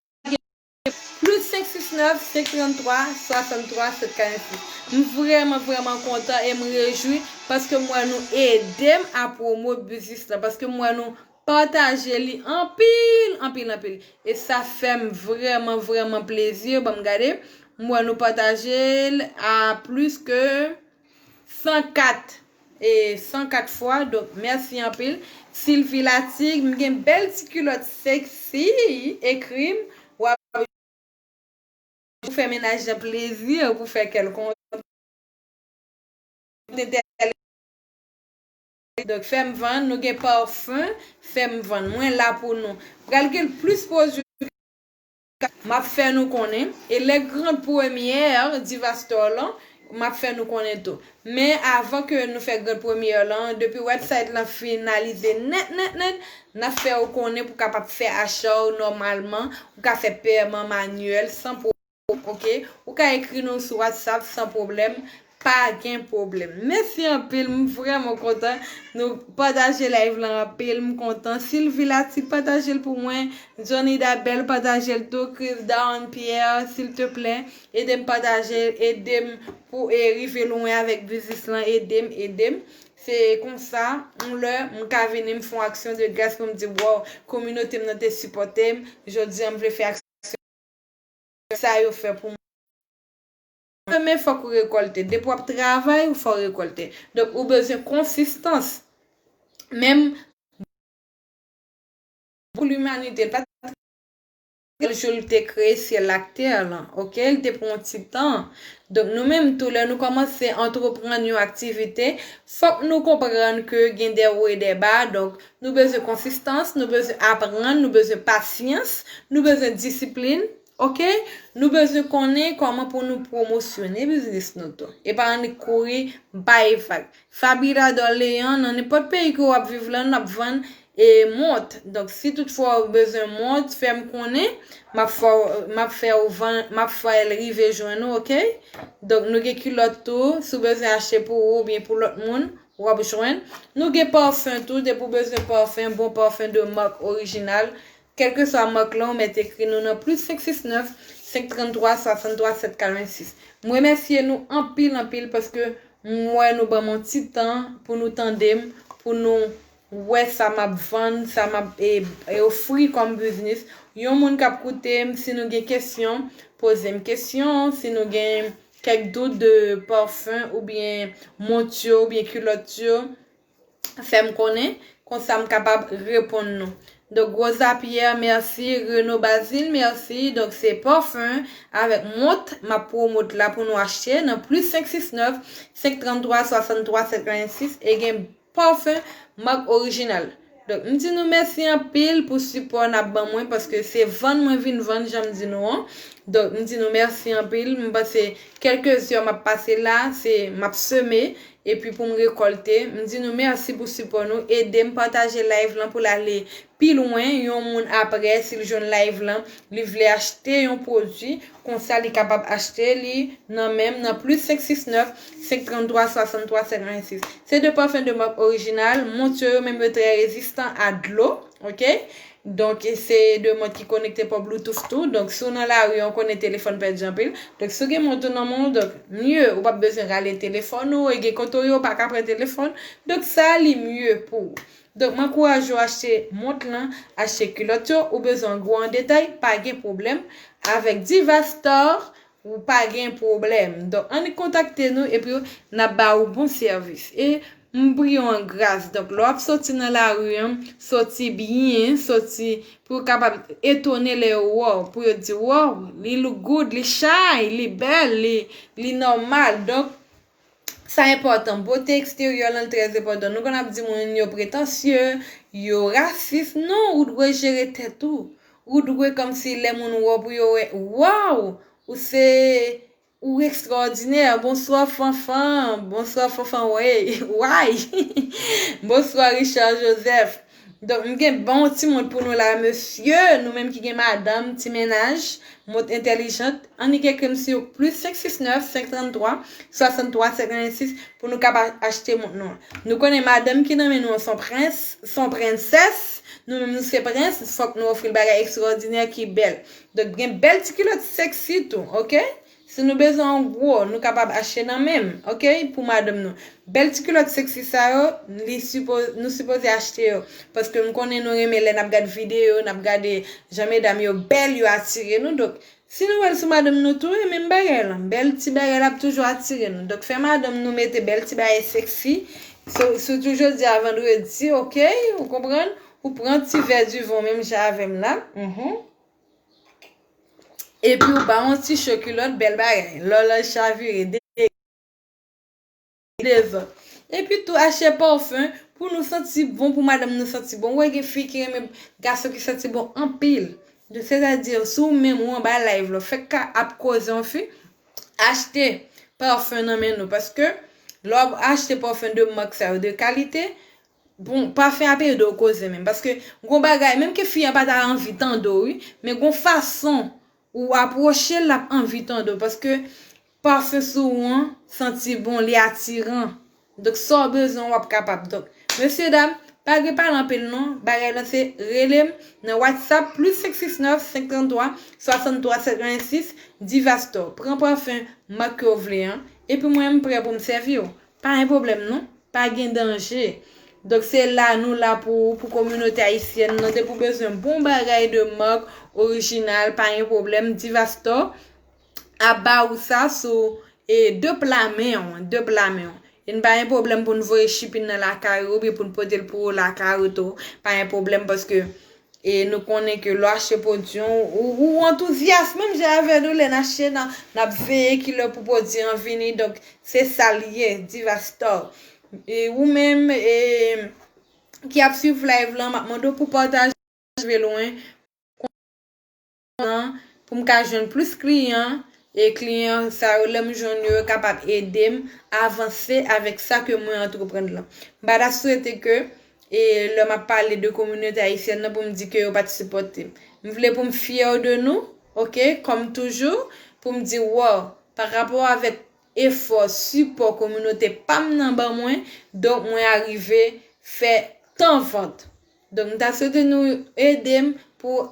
Plis senk sis nèf, senk trant twa, swasant twa, sèt karant sis. M vrèman, vrèman kontan e m rejwi paske m wè nou ede m a pwomot biznis lan, paske m wè nou pataje li anpil, anpil, anpil. E sa fè m vrèman, vrèman plezi. Ban m gade. M wè nou pataje l a plis ke san kat, e san kat fwa. Donk, mèsi anpil. Sylvie Latig, m gen bèl ti kilòt seksi, ekri m. W ap pou fè mennaj lan plezi, pou fè kè l kontan. Donk, fè m vann, nou gen pafen, fè m vann. Mwen la pou nou. Pral gen plis pwodui m ap fè nou konnen. E lè gran premyè Diva Store lan, m ap fè nou konnen tou. Men avan ke nou fè gran premyè lan, depi website lan finalize nèt, nèt, nèt, n ap fè w konnen pou w kapab fè acha w nòmalman, ou ka fè pèman manyèl san pwoblèm. Ok, ou ka ekri nou sou WhatsApp san pwoblèm, pa gen pwoblèm. Mèsi anpil, m vrèman kontan. Nou pataje live lan anpil, m kontan. Sylvie Latit, pataje l pou mwen. Johnny Dabel, pataje l tou. Chris Down Pierre, silteplè, ede m pataje l, ede m pou e rive lwen avèk biznis lan, ede m, ede m. Se konsa, yon lè, m ka vini, m fè yon aksyon de gras pou m di, wow, kominote m nan te sipòte m, jodi an m vle fè aksyon sa yo fè pou mwen. Semen fòk ou rekòlte. Depi w ap travay, ou fò rekòlte. Donk, ou bezwen konsistans. Menm pou limanite, l pa t sèl jou l te kreye syèl ak tè lan, ok? L te pran yon ti tan. Donk, nou menm tou, lè nou kòmanse antreprann yon aktivite, fòk nou konprann ke gen de wo e de ba. Donk, nou bezwen konsistans, nou bezwen aprann, nou bezwen pasyans, nou bezwen disiplin, ok? Nou bezwen konnen kòman pou nou pwomosyone biznis nou tou. E pa annik kouri bay vag. Fabiola Dorléan, nan nenpòt peyi ke w ap viv lan, n ap vann e mont. Donk, si toutfwa ou bezwen mont, fè m konnen. M ap fè w, m ap fè w vann, m ap fè l rive jwenn ou, ok? Donk, nou gen kilòt tou. Si w bezwen achte pou ou oubyen pou lòt moun, w ap jwenn. Nou gen pafen tou. Depi w bezwen pafen, bon pafen de mak orijinal, kèlkeswa mak lan, ou mèt ekri nou nan plis senk sis nèf, senk tranntwa, swasanntwa, sèt karannsis. M remèsye nou anpil, anpil, paske m wè nou ban m yon ti tan pou nou tande m, pou nou wè sa m ap vann, sa m ap, e, e, ofri kòm biznis. Yon moun k ap koute m, si nou gen kesyon, poze m kesyon. Si nou gen kèk dout de pafen oubyen mont yo oubyen kilòt yo, fè m konnen, konsa m kapab reponn nou. Donk, Rosa Pierre, mèsi. Reno Bazil, mèsi. Donk, se pafen avèk mont m ap pwomot la pou nou achte nan plis senk sis nèf, senk tranntwa, swasanntwa, sèt karannsis, e gen pafen mak orijinal. Donk, m di nou mèsi anpil pou sipò n ap ban mwen, paske se vann mwen vin vann, jan m di nou an. Donk, m di nou mèsi anpil. M panse kèlke zè m ap pase la, se m ap seme, epi pou m rekòlte. M di nou mèsi pou sipò nou. Ede m pataje live lan pou l ale pi lwen. Yon moun apre, si l jwenn live lan, li vle achte yon pwodui, konsa li kapab achte li nan men m nan plis senk sis nèf, senk tranntwa, swasanntwa, senk karannsis. Se de pafen de mak orijinal. Mont yo, yo menm yo trè rezistan a dlo, ok? Donk, se de mont ki konekte pa Bluetooth tou. Donk, si w nan lari an, ou konnen telefòn pèdi anpil. Donk, si w gen mont ou nan men w, donk, mye, ou p ap bezwen rale telefòn ou, e gen kote w ye, ou pa ka pran telefòn. Donk, sa, li mye pou ou. Donk, m ankouraje w achte mont lan, achte kilòt yo, ou bezwen gwo an detay, pa gen pwoblèm. Avèk Diva Store, ou pa gen pwoblèm. Donk, annik kontakte nou, epi n ap ba ou bon sèvis. E m priye w an gras. Donk, lè w ap soti nan lari an, soti byen, soti pou yo kapab etone lè yo wè w, pou yo di, wow, li look good, li shine, li bèl, li, li nòmal. Donk, sa enpòtan. Bote eksteryè lan trè enpòtan. Nou konn ap di moun yo pretansye, yo rasis. Non, ou dwe jere tèt ou. Ou dwe kòmsi lè moun wè w pou yo wè, wow, ou se, ou ekstraòdinè. Bonswa, Fanfan. Bonswa, Fanfan Way. Way. Bonswa, Richard Joseph. Donk, m gen bon ti mont pou nou la, mesye. Nou menm ki gen madanm, ti mennaj, mont entèlijant, annik ekri m sou plis senk sis nèf, senk tranntwa, swasanntwa, senk karannsis pou nou kapab achte mont nou an. Nou konnen madanm ki nan men nou an se yon prens, se yon prensès. Nou menm nou se prens, fòk nou ofri l bagay ekstraòdinè ki bèl. Donk, gen bèl ti kilòt sèksi tou, ok? Si nou bezwen yon gwo, nou kapab achte nan menm, ok, pou madanm nou. Bèl ti kilòt sèksi sa yo, li sipo-, nou sipoze achte yo. Paske m konnen nou renmen lè n ap gad videyo, n ap gade jan medam yo bèl, yo atire nou. Donk, si nou wè l sou madanm nou tou, e menm bagay lan. Bèl ti bagay la ap toujou atire nou. Donk, fè madanm nou mete bèl ti bagay sèksi. Sou, sitou jodi a vandredi, ok? Ou konprann? Ou pran ti vè divan menm jan avè m la. Mhm. Epi ou ba yon ti cho kilòt, bèl bagay. Lòlòj chavire, de-, dezòd. Epi tou, achte pafen pou nou santi bon, pou madanm nou santi bon. Ou wè gen fi ki renmen gason ki santi bon anpil. Donk, sètadi, si w menm ou anba live la, fèk ka ap koze yon fi, achte pafen nan men nou. Paske, lè w ap achte pafen de mak sa yo, de kalite, bon, pafen ap ede w koze menm. Paske, gon bagay, menm ke fi an pa ta anvi tande w, wi, men gon fason ou apwoche l, l ap anvi tande w. Paske, pafen sou ou an santi bon, li atiran. Donk, sa w bezwen, w ap kapab. Donk, mesye dam, pa gen pale anpil non. Bagay la se rele m nan WhatsApp, plis senk sis nèf, senk trant twa, swasant twa, sèt vennsis, Divastor. Pran pafen mak ke w vle an. Epi mwen, m prè pou m sèvi w. Pa gen pwoblèm non. Pa gen danje. Donk, se la nou la pou, pou kominote ayisyèn nan. Depi w bezwen bon bagay de mak, orijinal, pa gen pwoblèm. Divastor ap ba ou sa sou, e, de pla men w, de pla men w. E n pa gen pwoblèm pou n voye shipping nan lakay ou, oubyen pou n pote l pou ou lakay ou tou. Pa gen pwoblèm paske, e, nou konnen ke lè w achte pwodui an, ou, ou antouzyas menm jan avè nou lè n achte, n a, n ap veye kilè pou pwodui an vini. Donk, se sa l ye, Divastor. E ou menm, e, ki ap swiv live lan, m ap mande w pou pataje, rive lwen, pou m ka jwenn plis kliyan, e kliyan sa yo, lè m jwenn yo, yo kapab ede m avanse avèk sa ke mwen antreprann lan. M pa ta swete ke, e lè m ap pale de kominote ayisyèn nan, pou m di ke yo pa t sipòte m. M vle pou m fyè de nou, oke, kòm toujou, pou m di, waw, pa rapò avèk efò, sipò kominote pa m nan ban mwen, donk mwen arive fè tan vant. Donk, m ta swete nou ede m pou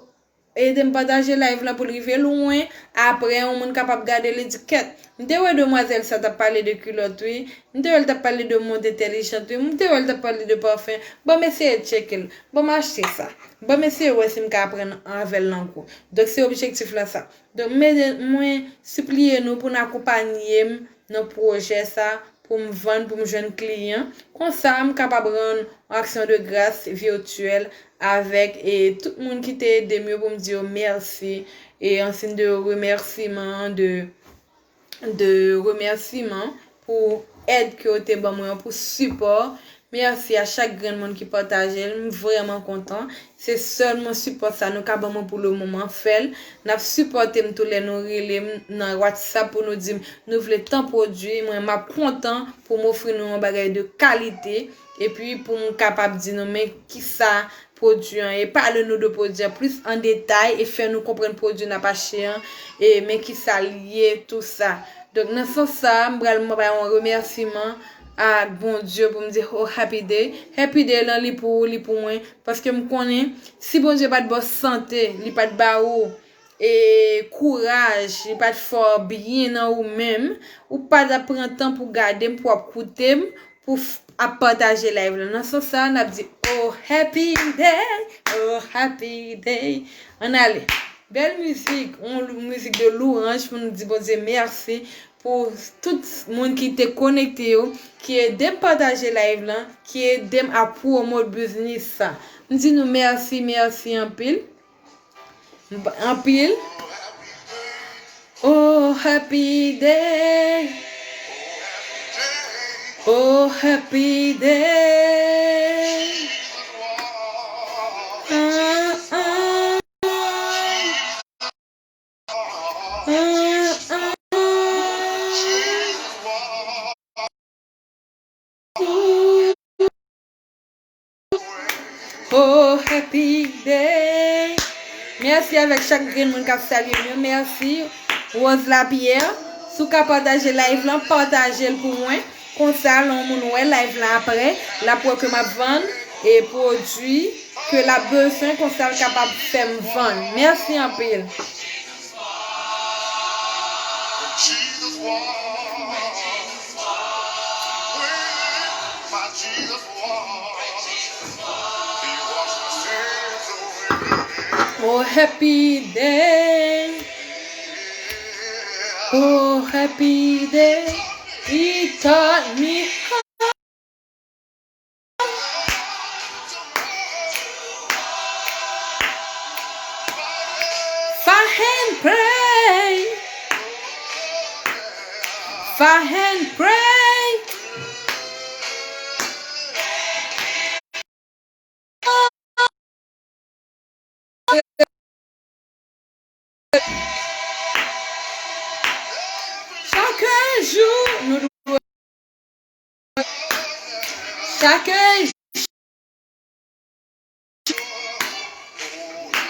ede m pataje live lan pou l rive lwen. Apre, yon moun kapab gade li di, kèt, m te wè demwazèl sa t ap pale de kilòt, wi. M te wè l t ap pale de mond entèlijan, wi. M te wè l t ap pale de pafen. Ban m eseye tcheke l. Ban m achte sa. Ban m eseye wè si m ka aprann avè l nan kou. Donk, se objektif lan sa. Donk, mwen, mwen sipliye nou pou n akonpaye m nan pwojè sa, pou m vann, pou m jwenn kliyan. Konsa, m kapab rann yon aksyon de gras vityèl avèk, e, tout moun ki te ede m yo, pou m di yo mèsi, e, an siy de remèsiman, de, de remèsiman pou èd ke yo te ban mwen an, pou sipò. Mèsi a chak grenn moun ki pataje l. M vrèman kontan. Se sèlman sipò sa nou ka ban mwen pou le moman, fè l. N ap sipòte m tou lè nou rele m nan WhatsApp pou nou di m nou vle tan pwodui. Mwen, m ap kontan pou m ofri nou yon bagay de kalite. Epi pou m kapab di nou, men kisa pwodui an ye, pale nou de pwodui an plis an detay e fè nou konprann pwodui n ap achte an, e men kisa l ye, tou sa. Donk, nan sans sa, m pral bay yon remèsiman ak Bondye pou m di, oh, Happy Day. Happy Day lan, li pou ou, li pou mwen. Paske m konnen, si Bondye pa t ba w sante, li pa t ba ou, e, kouraj, li pa t fè w byen nan ou menm, ou pa t ap pran tan pou gade m, pou w ap koute m, pou f-, ap pataje live lan. Nan sans sa, n ap di, oh, Happy Day, oh, Happy Day. Ann ale. Bèl mizik, yon lou-, mizik de louranj pou nou di Bondye mèsi pou tout moun ki te konekte yo, ki ede m pataje live lan, ki ede m ap pwomot biznis sa. M di nou mèsi, mèsi anpil. Anpil. Oh, happy day. Oh, happy day. Ah, ah. Ah, ah. Oh, happy day. Mèsi avèk chak grenn moun k ap salye m yo. Mèsi, Rose Lapierre. Si w ka pataje live lan, pataje l pou mwen. Konsa, lè yon moun wè live lan apre, l ap wè ke m ap vann e pwodui ke l ap bezwen, konsa l kapab fè m vann. Mèsi anpil. Oh, happy day. Oh, happy day. He taught me how. Fahen Prince. Fahen, pray. Chak jou nou dwe, chak jou,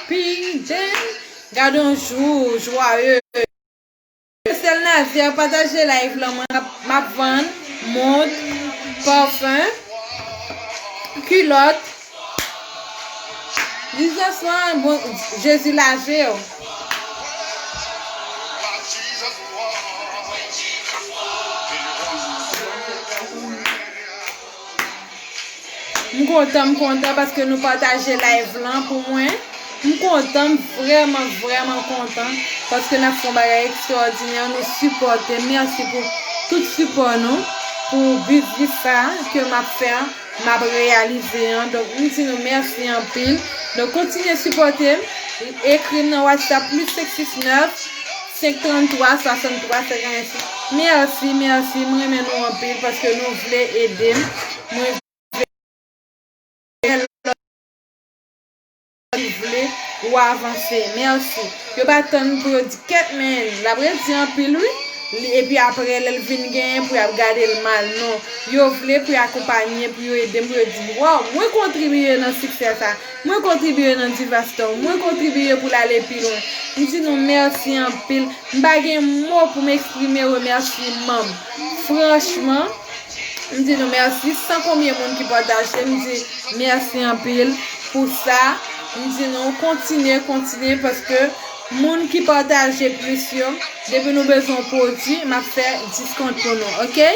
pidem, gade yon jou jwaye. Sèl Nazer, pataje live lan, mwen m ap, m ap vann mont, pafen, kilòt. Jizòs lan, bon, Jezi lave w. M kontan, m kontan paske nou pataje live lan pou mwen. M kontan, m vrèman, vrèman kontan paske n ap fè yon bagay ekstraòdinè. Nou sipòte. Mèsi pou tout sipò nou, pou biznis sa ke m ap fè, m ap reyalize an. Donk, m di nou mèsi anpil. Donk, kontinye sipòte m. Ekri m nan WhatsApp plis senk sis nèf, senk tranntrwa, swasanntwa, senkann sis. Mèsi, mèsi. M renmen nou anpil paske nou vle ede m. Mwen vle lòt vle ou avanse. Mèsi. Yo pa tann pou yo di kèt, men l ap redi anpil, wi. Li, epi apre, lè l vin genyen, pou y ap gade l mal. Non. Yo vle pou y akonpanye, pou yo ede m, pou yo di, waw, mwen kontribiye nan siksè sa. Mwen kontribiye nan Diva Store. Mwen kontribiye pou l ale pi lwen. M di nou mèsi anpil. M pa gen mo pou m eksprime remèsiman m. Franchman, m di nou mèsi. San konbyen moun ki pataje, m di mèsi anpil pou sa. M di nou kontinye, kontinye, paske moun ki pataje plis yo, depi nou bezwen yon pwodui, m ap fè diskont pou nou, oke?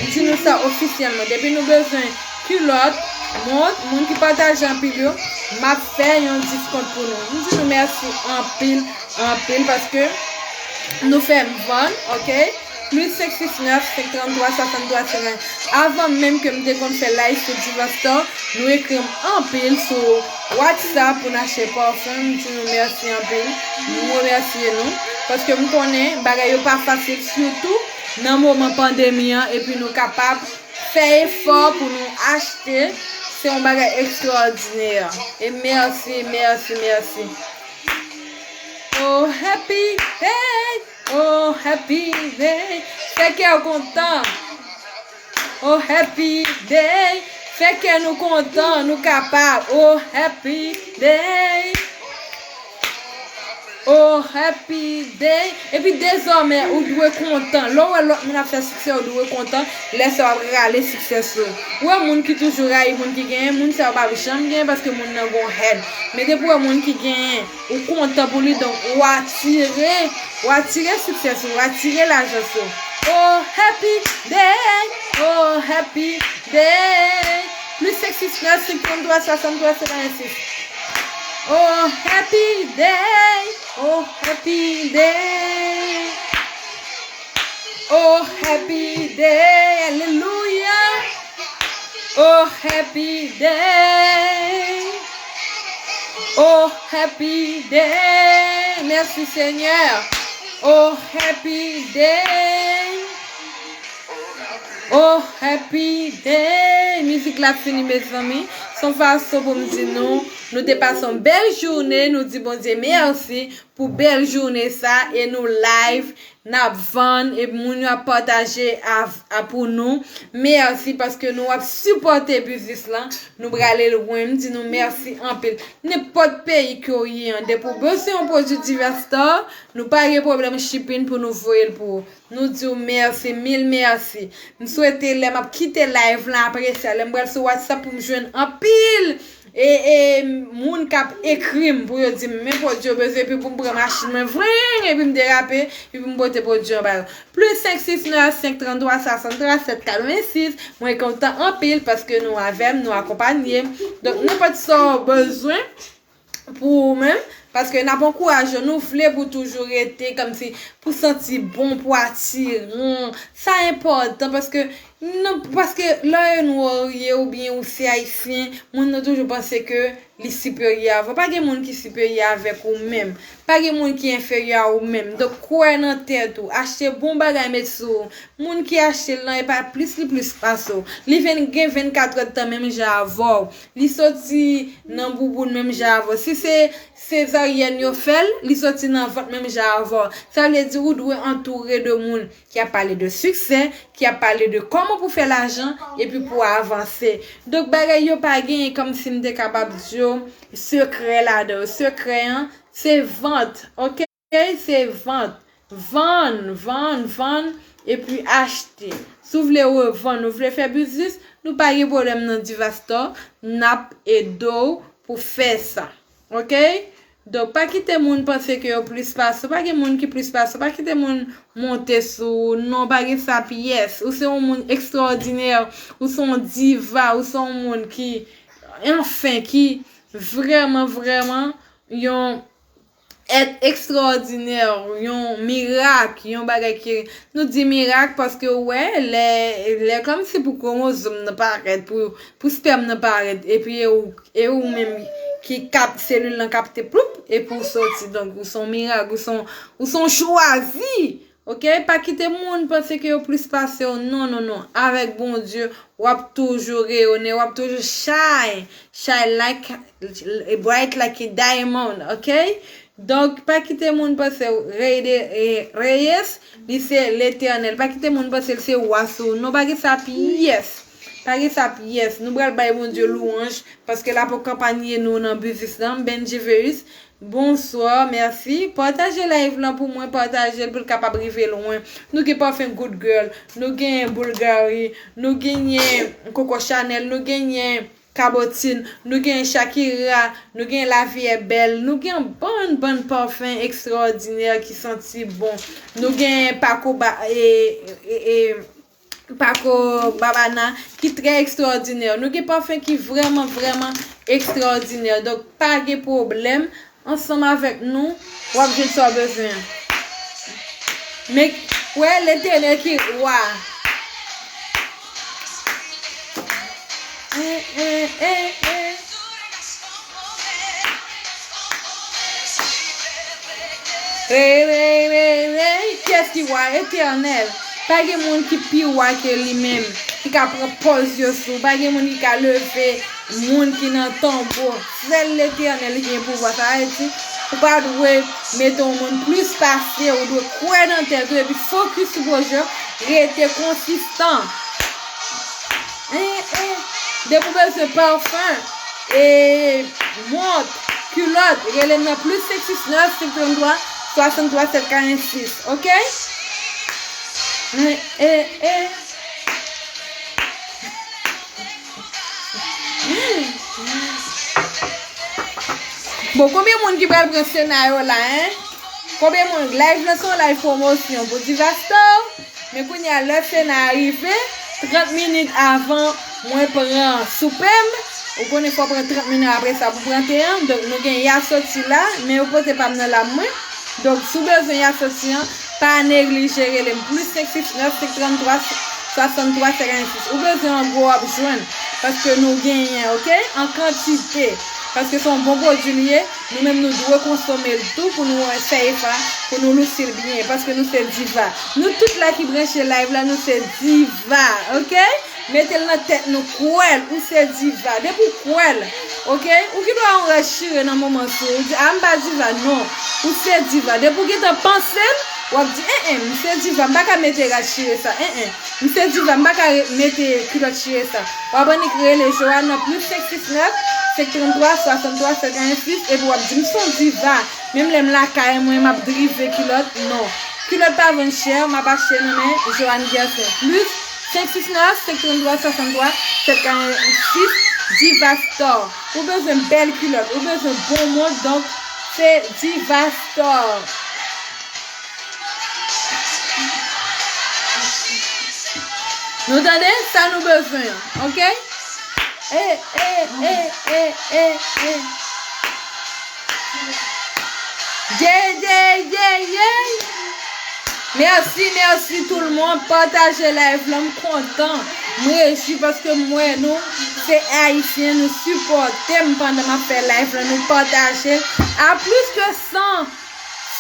M di nou sa ofisyèlman. Depi nou bezwen kilòt, mont, moun ki pataje anpil yo, m ap fè yon diskont pou nou. M di nou mèsi anpil, anpil, paske nou fè m vann, oke? Plis senk sis nèf, senk tranntrwa, swasanntwa, senkann. Avan menm ke m te konn fè live sou Diva Store, nou ekri m anpil sou WhatsApp pou n achte pafen. M di nou mèsi anpil. M remèsye nou. Paske m konnen bagay yo pa fasil, sitou nan moman pandemi an, epi nou kapab fè efò pou nou achte. Se yon bagay ekstraòdinè. E mèsi, mèsi, mèsi. Oh, happy day. Oh, happy day. Fè kè w kontan. Oh, happy day. Fè kè nou kontan, nou kapab. Oh, happy day. Oh, happy day. Epi dezòmè, ou dwe kontan. Lè w wè lòt moun ap fè siksè, ou dwe kontan. Lè sa w ap rale siksè sou ou. Ou wè moun ki toujou rayi moun ki genyen, moun sa yo p ap janm genyen paske moun nan gon hèn. Men depi w wè moun ki genyen, ou kontan pou li, donk ou atire, ou atire siksè sou ou, ou atire lajan sou ou. Oh, happy day, oh, happy day. Plis senk sis nèf, senk tranntrwa, swasanntwa, senkann sis. Oh, happy day, oh, happy day. Oh, happy day, alelouya. Oh, happy day. Oh, happy day. Mèsi, Senyè. Oh, happy day. Oh, happy day. Mizik la fini, mezanmi. Se yon fason pou m di nou, nou te pase yon bèl jounen. Nou di Bondye mèsi pou bèl jounen sa. E nou live, n ap vann, e moun yo ap pataje a, a pou nou. Mèsi paske nou ap sipòte biznis lan. Nou prale lwen. M di nou mèsi anpil. Nenpòt peyi ke w ye an, depi w bezwen yon pwodui Diva Store, nou pa gen pwoblèm shipping pou nou voye l pou ou. Nou di w mèsi, mil mèsi. M swete lè m ap kite live lan apre sa, lè m pral sou WhatsApp pou m jwenn anpil e, e, moun k ap ekri m pou yo di m men pwodui yo bezwen, epi pou m pran machin mwen, vreng, epi m derape, epi m pote pwodui an ba yo. Plis senk sis nèf, senk tranntrwa, swasanntwa, sèt katrevensis. Mwen kontan anpil paske nou avè m, nou akonpanye m. Donk, nenpòt sa w bezwen, pou ou menm, paske n ap ankouraje w, nou vle pou w toujou rete kòmsi pou w santi bon, pou w atiran. Sa enpòtan paske Non, paske lè yo nwa ou ye oubyen ou se ayisyen, moun nan toujou panse ke li siperyè avè w. Pa gen moun ki siperyè avèk ou menm. Pa gen moun ki enferyè a ou menm. Donk, kwè nan tèt ou. Achte bon bagay, met sou ou. Moun ki achte l lan, e pa plis li plis pase w. Li vin gen vennkat èdtan menm jan avè w. Li soti nan bouboun menm jan avè w. Si se sezaryèn yo fè l, li soti nan vant menm jan avè w. Sa vle di ou dwe antoure de moun ki ap pale de siksè, ki ap pale de kòman pou fè lajan, epi pou avanse. Donk, bagay yo pa genyen kòmsi m te kapab di yo sekrè ladan yo. Sekrè an, se vant, oke? Se vant. Vann, vann, vann, epi achte. Si w vle revann, ou vle fè biznis, nou pa gen pwoblèm nan Divastar, n ap ede w pou fè sa. Oke? Donk, pa kite moun panse ke yo plis pase w. Pa gen moun ki plis pase w. Pa kite moun monte sou ou. Non, pa gen sa pyès. Ou se yon moun ekstraòdinè. Ou se yon diva. Ou se yon moun ki, anfen, ki vrèman, vrèman yon èt ekstraòdinè, yon mirak, yon bagay ki, nou di mirak paske w wè, lè, lè kòmsi pou kwomozòm nan parèt, pou, pou spèm nan parèt, epi e ou, e ou menm ki kap, selil lan kapte ploup, epi w soti. Donk, ou se yon mirak, ou se yon, ou se yon chwazi. Oke? Pa kite moun panse ke yo plis pase w. Non, non, non. Avèk Bondye, w ap toujou reyone, w ap toujou shine. Shine like, bright like a diamond, oke? Donk, pa kite moun panse w. Rey de, eh, Reyes, li se Letènèl. Pa kite moun panse l se wa sou ou. Non, pa gen sa pyès. Pa gen sa pyès. Nou pral bay Bondye lwanj, paske l ap akonpanye nou nan biznis lan. Benji Veus, bonswa, mèsi. Pataje live lan pou mwen, pataje l pou l kapab rive lwen. Nou gen pafen Good Girl, nou gen Bulgari, nou genyen Coco Chanel, nou genyen Cabotin, nou gen Shakira, nou gen La Vie est Belle, nou gen bann, bann pafen ekstraòdinè ki santi bon. Nou gen Paco Ba-, e, e, e, Paco Babana ki trè ekstraòdinè. Nou gen pafen ki vrèman, vrèman ekstraòdinè. Donk, pa gen pwoblèm. Ansanm avèk nou, w ap jwenn sa w bezwen an. Men, wè, Letènèl ki wa. Eh, eh, eh, eh. Rey, rey, rey, rey. Kiyès ki wa? Etènèl. Pa gen moun ki pi wa ke li menm, ki ka pran pòz yo sou. Pa gen moun ki ka leve moun ki nan tonbo. Sèl Letènèl ki gen pouvwa. Sa vle di, ou pa dwe mete yon moun plis pase, ou dwe kwè nan tèt ou epi fokis sou pwojè w, rete konsistan. Hein, hein. Depi w bezwen pafen, e, mont, kilòt, rele m nan plis senk sis nèf, senk tranntrwa, swasanntwa, sèt karannsis, oke? Hein, hein, hein. Bon, konbyen moun ki pral pran Sena yo la, hein? Konbyen moun? Live lan se yon live pwomosyon pou Divastar. Men kounye a, lè Sena a rive, trant minit avan mwen pran soupe m, ou konnen fò w pran trant minit apre sa pou pran te an. Donk, nou gen Yasoti la, men yo pote pa m nan la mwen. Donk, si w bezwen Yasoti an, pa neglije rele m plis senk sis nèf, senk tranntrwa, swasanntwa, senk karannsis. Ou bezwen an gwo, w ap jwenn. Paske nou genyen, oke? An kantite. Paske se yon bon pwodui li ye. Nou menm, nou dwe konsome l tou pou nou fè efa, pou nou louse l byen. Paske nou se diva. Nou tout la ki branche live la, nou se diva, oke? Mete l nan tèt nou, kwè l, ou se diva. Depi w kwè l, oke? Ou gen dwa yon rad chire nan moman sou ou, ou di, "A, m pa diva." Non, ou se diva. Depi w gentan panse l, w ap di, "En, en, m se diva, m pa ka mete rad chire sa. En, en, m se diva, m pa ka re-, mete kilòt chire sa." W ap annik rele Joanne nan plis senk sis nèf, senk tranntrwa, swasanntwa, senk karannsis, epi w ap di, "M se yon diva. Menm lè m lakay mwen, m ap drive kilòt." Non. Kilòt pa vann chè, m ap achte nan men Joanne Gerson. Plis senk sis nèf, senk tranntrwa, swasanntwa, sèt karannsis, Diva Store. Ou bezwen bèl kilòt, ou bezwen bon mond, donk se Diva Store. Nou tande? Sa nou bezwen an, oke? Eh, eh, eh, eh, eh, eh. Yey, yey, yey, yey. Mèsi, mèsi tout le monde. Pataje live la, m kontan. M rejwi paske m wè nou se Ayisyen, nou sipòte m pandan m ap fè live la, nou pataje l a plis ke san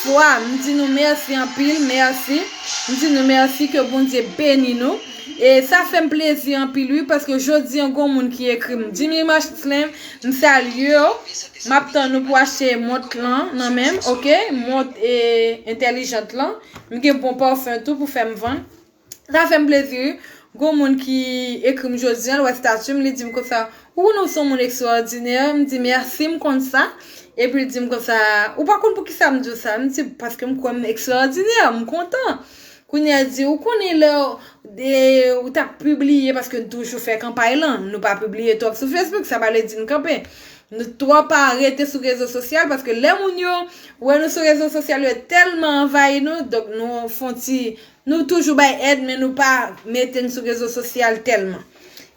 fwa. M di nou mèsi anpil, mèsi. M di nou mèsi, ke Bondye beni nou. E sa fè m plezi anpil, wi, paske jodi an, gon moun ki ekri m. Jimmy Marcelin, m salye w. M ap tann ou pou achte mont lan nan men m, oke? Mont e entèlijant lan. M gen bon pafen tou pou fè m vann. Sa fè m plezi, wi. Gon moun ki ekri m jodi an, l wè stati m, li di m konsa, ou konnen w se yon moun ekstraòdinè. M di, mèsi, m konn sa. Epi l di m konsa, ou pa konn poukisa m di w sa? M di, paske m kwè m ekstraòdinè, m kontan. Kounye a di, ou konnen lè w, de, ou t ap pibliye, paske n toujou fè kanpay lan, nou pa pibliye twòp sou Facebook, sa pa vle di n kanpe. Nou twòp pa rete sou rezo sosyal, paske lè moun yo wè nou sou rezo sosyal, yo tèlman anvayi nou, donk nou fè yon ti, nou toujou bay èd, men nou pa mete n sou rezo sosyal tèlman.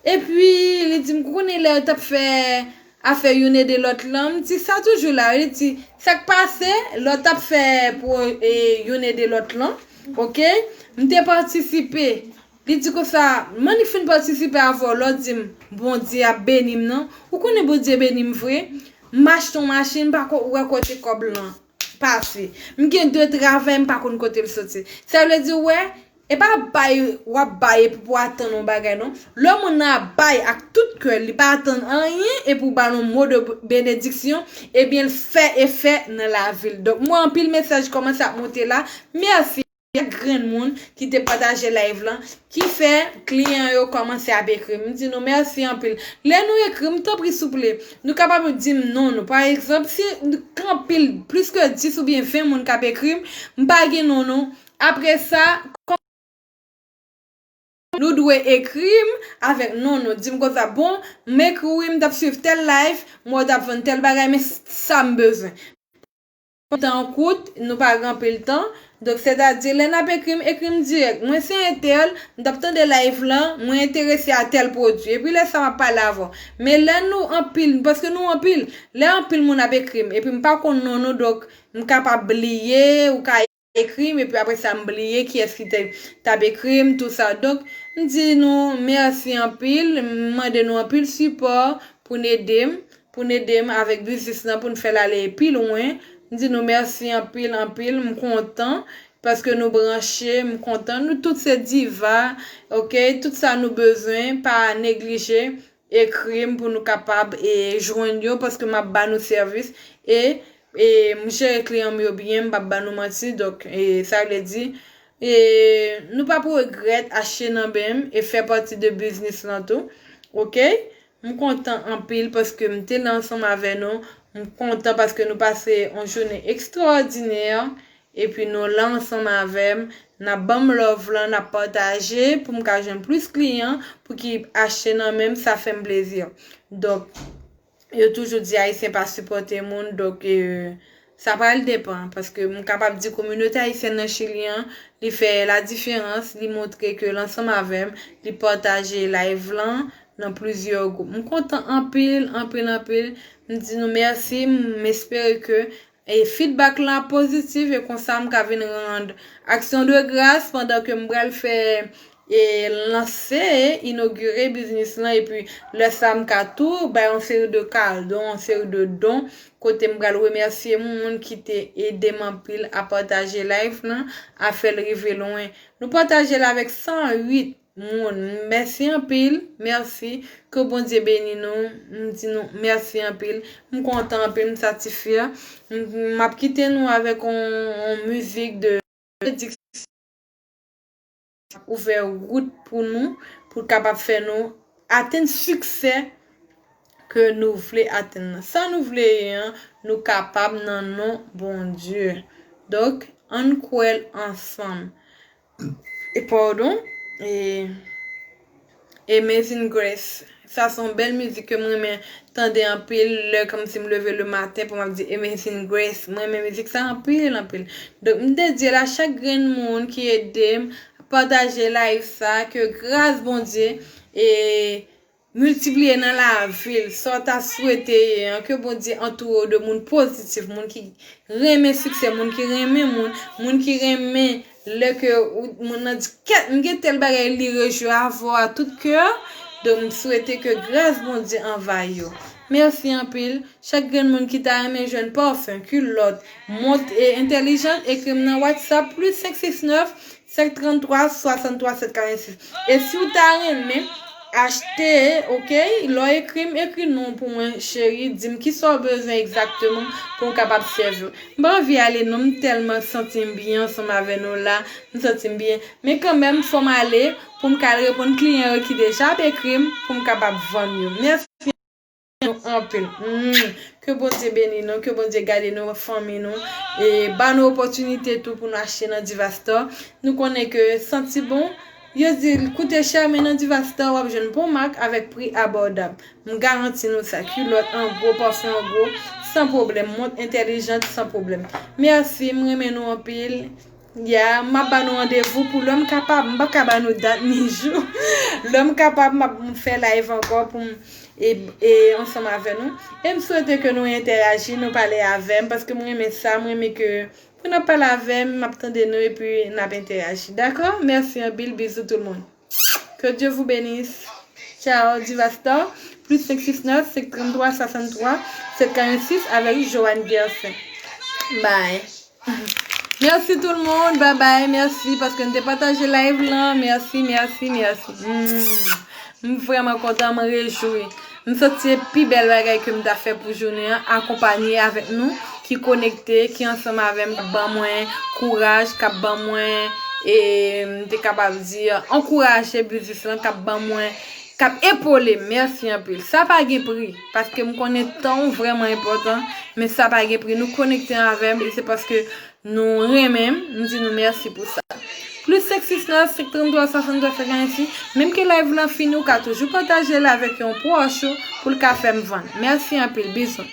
Epi, li di m, ou konnen lè yo t ap fè afè youn ede lòt lan, m di sa toujou la. Li di, sa k pase, lè w t ap fè pou e, youn ede lòt lan, oke? M te patisipe. Li di konsa, m annik fin patisipe avè w, lè w di m, Bondye ap beni m nan. Ou konnen Bondye beni m vre? M achte yon machin, m pa ko, wè kote kòb lan pase. M gen de travay, m pa konn kote l soti. Sa vle di, ou wè, e pa bay, w ap bay epi pou atann yon bagay, non. Lè moun nan ap bay ak tout kè l, li pa atann anyen, epi w ba l yon mo de benediksyon, ebyen, l fè efè nan lavi l. Donk, mwen, anpil mesaj kòmanse ap monte la. Mèsi. Grenn moun ki te pataje live lan, ki fè kliyan yo kòmanse ap ekri m. M di nou mèsi anpil. Lè nou ekri m, tanpri souple, nou kapab di m non nou. Pa egzanp, si anpil, plis ke dis oubyen ven moun k ap ekri m, m pa gen non nou. Apre sa, kòm nou dwe ekri m avèk non nou. Di m konsa, bon, m ekri w, wi, m t ap swiv tèl live, m wè w t ap vann tèl bagay, men sa m bezwen. Tan kout, nou pa gen anpil tan. Donk, sètadi, lè n ap ekri m, ekri m dirèk. Mwen se entèl, m t ap tande live lan, mwen enterese a tèl pwodui. Epi lè sa m ap pale avè w. Men lè nou anpil, paske nou anpil, lè anpil moun ap ekri m, epi m pa konn non nou, donk, m kapab bliye, ou ka ekri m, epi apre sa, m bliye kiyès ki te, t ap ekri m, tou sa. Donk, m di nou mèsi anpil, m mande nou anpil sipò pou n ede m, pou n ede m avèk biznis lan, pou n fè l ale pi lwen. M di nou mèsi anpil, anpil. M kontan paske nou branche, m kontan. Nou tout se diva, oke? Tout sa nou bezwen, pa neglije ekri m pou nou kapab e jwenn yo, paske m ap ba nou sèvis e, e m jere kliyan m yo byen, m p ap ba nou manti. Donk, e, sa vle di, e, nou p ap regrèt achte nan men m e fè pati de biznis lan tou, oke? M kontan anpil paske m te la ansanm avè nou. M kontan paske nou pase yon jounen ekstraòdinè. Epi nou la ansanm avè m. N ap ban m love lan, n ap pataje pou m ka jwenn plis kliyan pou ki achte nan men m, sa fè m plezi. Donk, yo toujou di Ayisyen pa sipòte moun, donk, e, sa pral depann, paske m kapab di kominote ayisyèn nan Chili an, li fè la diferans, li montre ke l ansanm avè m, li pataje live lan nan plizyè gwoup. M kontan anpil, anpil, anpil. M di nou mèsi, m espere ke e feedback lan pozitif, e konsa m ka vin rann aksyon de gras pandan ke m pral fè e lanse, inogire biznis lan, epi lè sa m ka tou bay yon seri de kado, yon seri de don, kote m pral remèsye moun ki te ede m anpil a pataje live lan, a fè l rive lwen. Nou pataje l avèk san uit moun. Mèsi anpil, mèsi. Ke Bondye beni nou. M di nou mèsi anpil. M kontan anpil, m satisfè. M, m ap kite nou avèk yon, yon mizik de benediksyon. Ouvè wout pou nou, pou kapab fè nou atenn siksè ke nou vle atenn nan. Sa nou vle ye an, nou kapab nan non Bondye. Donk, ann kwè l ansanm. E pardon, e Amazing Grace. Sa se yon bèl mizik ke m renmen tande anpil lè kòmsi m leve le maten pou m ap di Amazing Grace. M renmen mizik sa anpil, anpil. Donk, m dedye l a chak grenn moun ki ede m pataje live sa, ke gras Bondye e miltipliye nan lavi l, sa w ta swete ye an, ke Bondye antoure w de moun pozitif, moun ki renmen siksè, moun ki renmen moun, moun ki renmen Lè ke ou- moun nan di, kèt, m gen tèl bagay, li rejwi avè w a tout kè. Donk, m swete ke gras Bondye anvayi w. Mèsi anpil. Chak grenn moun ki ta renmen jwenn pafen, kilòt, mont e entèlijans, ekri m nan WhatsApp plis senk sis nèf, senk trant twa, swasann twa, sèt karant sis. E si w ta renmen achte, oke, lè w ekri m, ekri non pou mwen, cheri, di m kisa w bezwen egzakteman pou m kapab sèvi w. M pa anvi ale non, m tèlman santi m byen ansanm avè nou la, m santi m byen. Men kanmenm, fò m ale pou m ka al reponn kliyan yo ki deja ap ekri m pou m kapab vann yo. Mèsi nou anpil. Mm. Ke Bondye beni nou, ke Bondye gade nou, fanmi nou, e ba nou opòtinite tou pou nou achte nan Diva Store. Nou konnen ke santi bon, yo di l koute chè, men nan Diva Store w ap jwenn bon mak avèk pri abòdab. M garanti nou sa, kilòt an gwo, pafen an gwo, san pwoblèm, mont entèlijant san pwoblèm. Mèsi, m renmen nou anpil. Ya, m ap ba nou randevou pou lè m kapab, m pa ka ba nou dat ni jou. Lè m kapab, m ap fè live ankò pou m e, e ansanm avè nou. E m swete ke nou entèyaji, nou pale avè m, paske m renmen sa, m renmen ke pou n ap pale avè m, m ap tande nou epi n ap entèyaji. Dakò? Mèsi anpil, bizou tout le monde. Que Dieu vous bénisse. Ciao, Diva Store, plis senk sis nèf, senk trant twa, swasann twa, sèt karant sis avèk Joanne Gerson. Bye. Mèsi tout le monde, bye bye, mèsi paske n te pataje live lan, mèsi, mèsi, mèsi. Mm. M vrèman kontan, m rejwi. M santi se pi bèl bagay ke m ta fè pou jounen an, akonpanye avèk nou, ki konekte, ki ansanm avè m, k ap ban mwen kouraj, k ap ban mwen, e, m te kapab di, ankouraje biznis lan, k ap ban mwen, k ap epole m. Mèsi anpil. Sa pa gen pri, paske m konnen tan w vrèman enpòtan, men sa pa gen pri. Nou konekte avè m, e se paske nou renmen m, m di nou mèsi pou sa. Plis senk sis nèf, senk trant twa, swasann twa, senk karant sis. Menm ke live lan fini, ou ka toujou pataje l avèk yon pwòch ou pou l ka fè m vann. Mèsi anpil, bizou.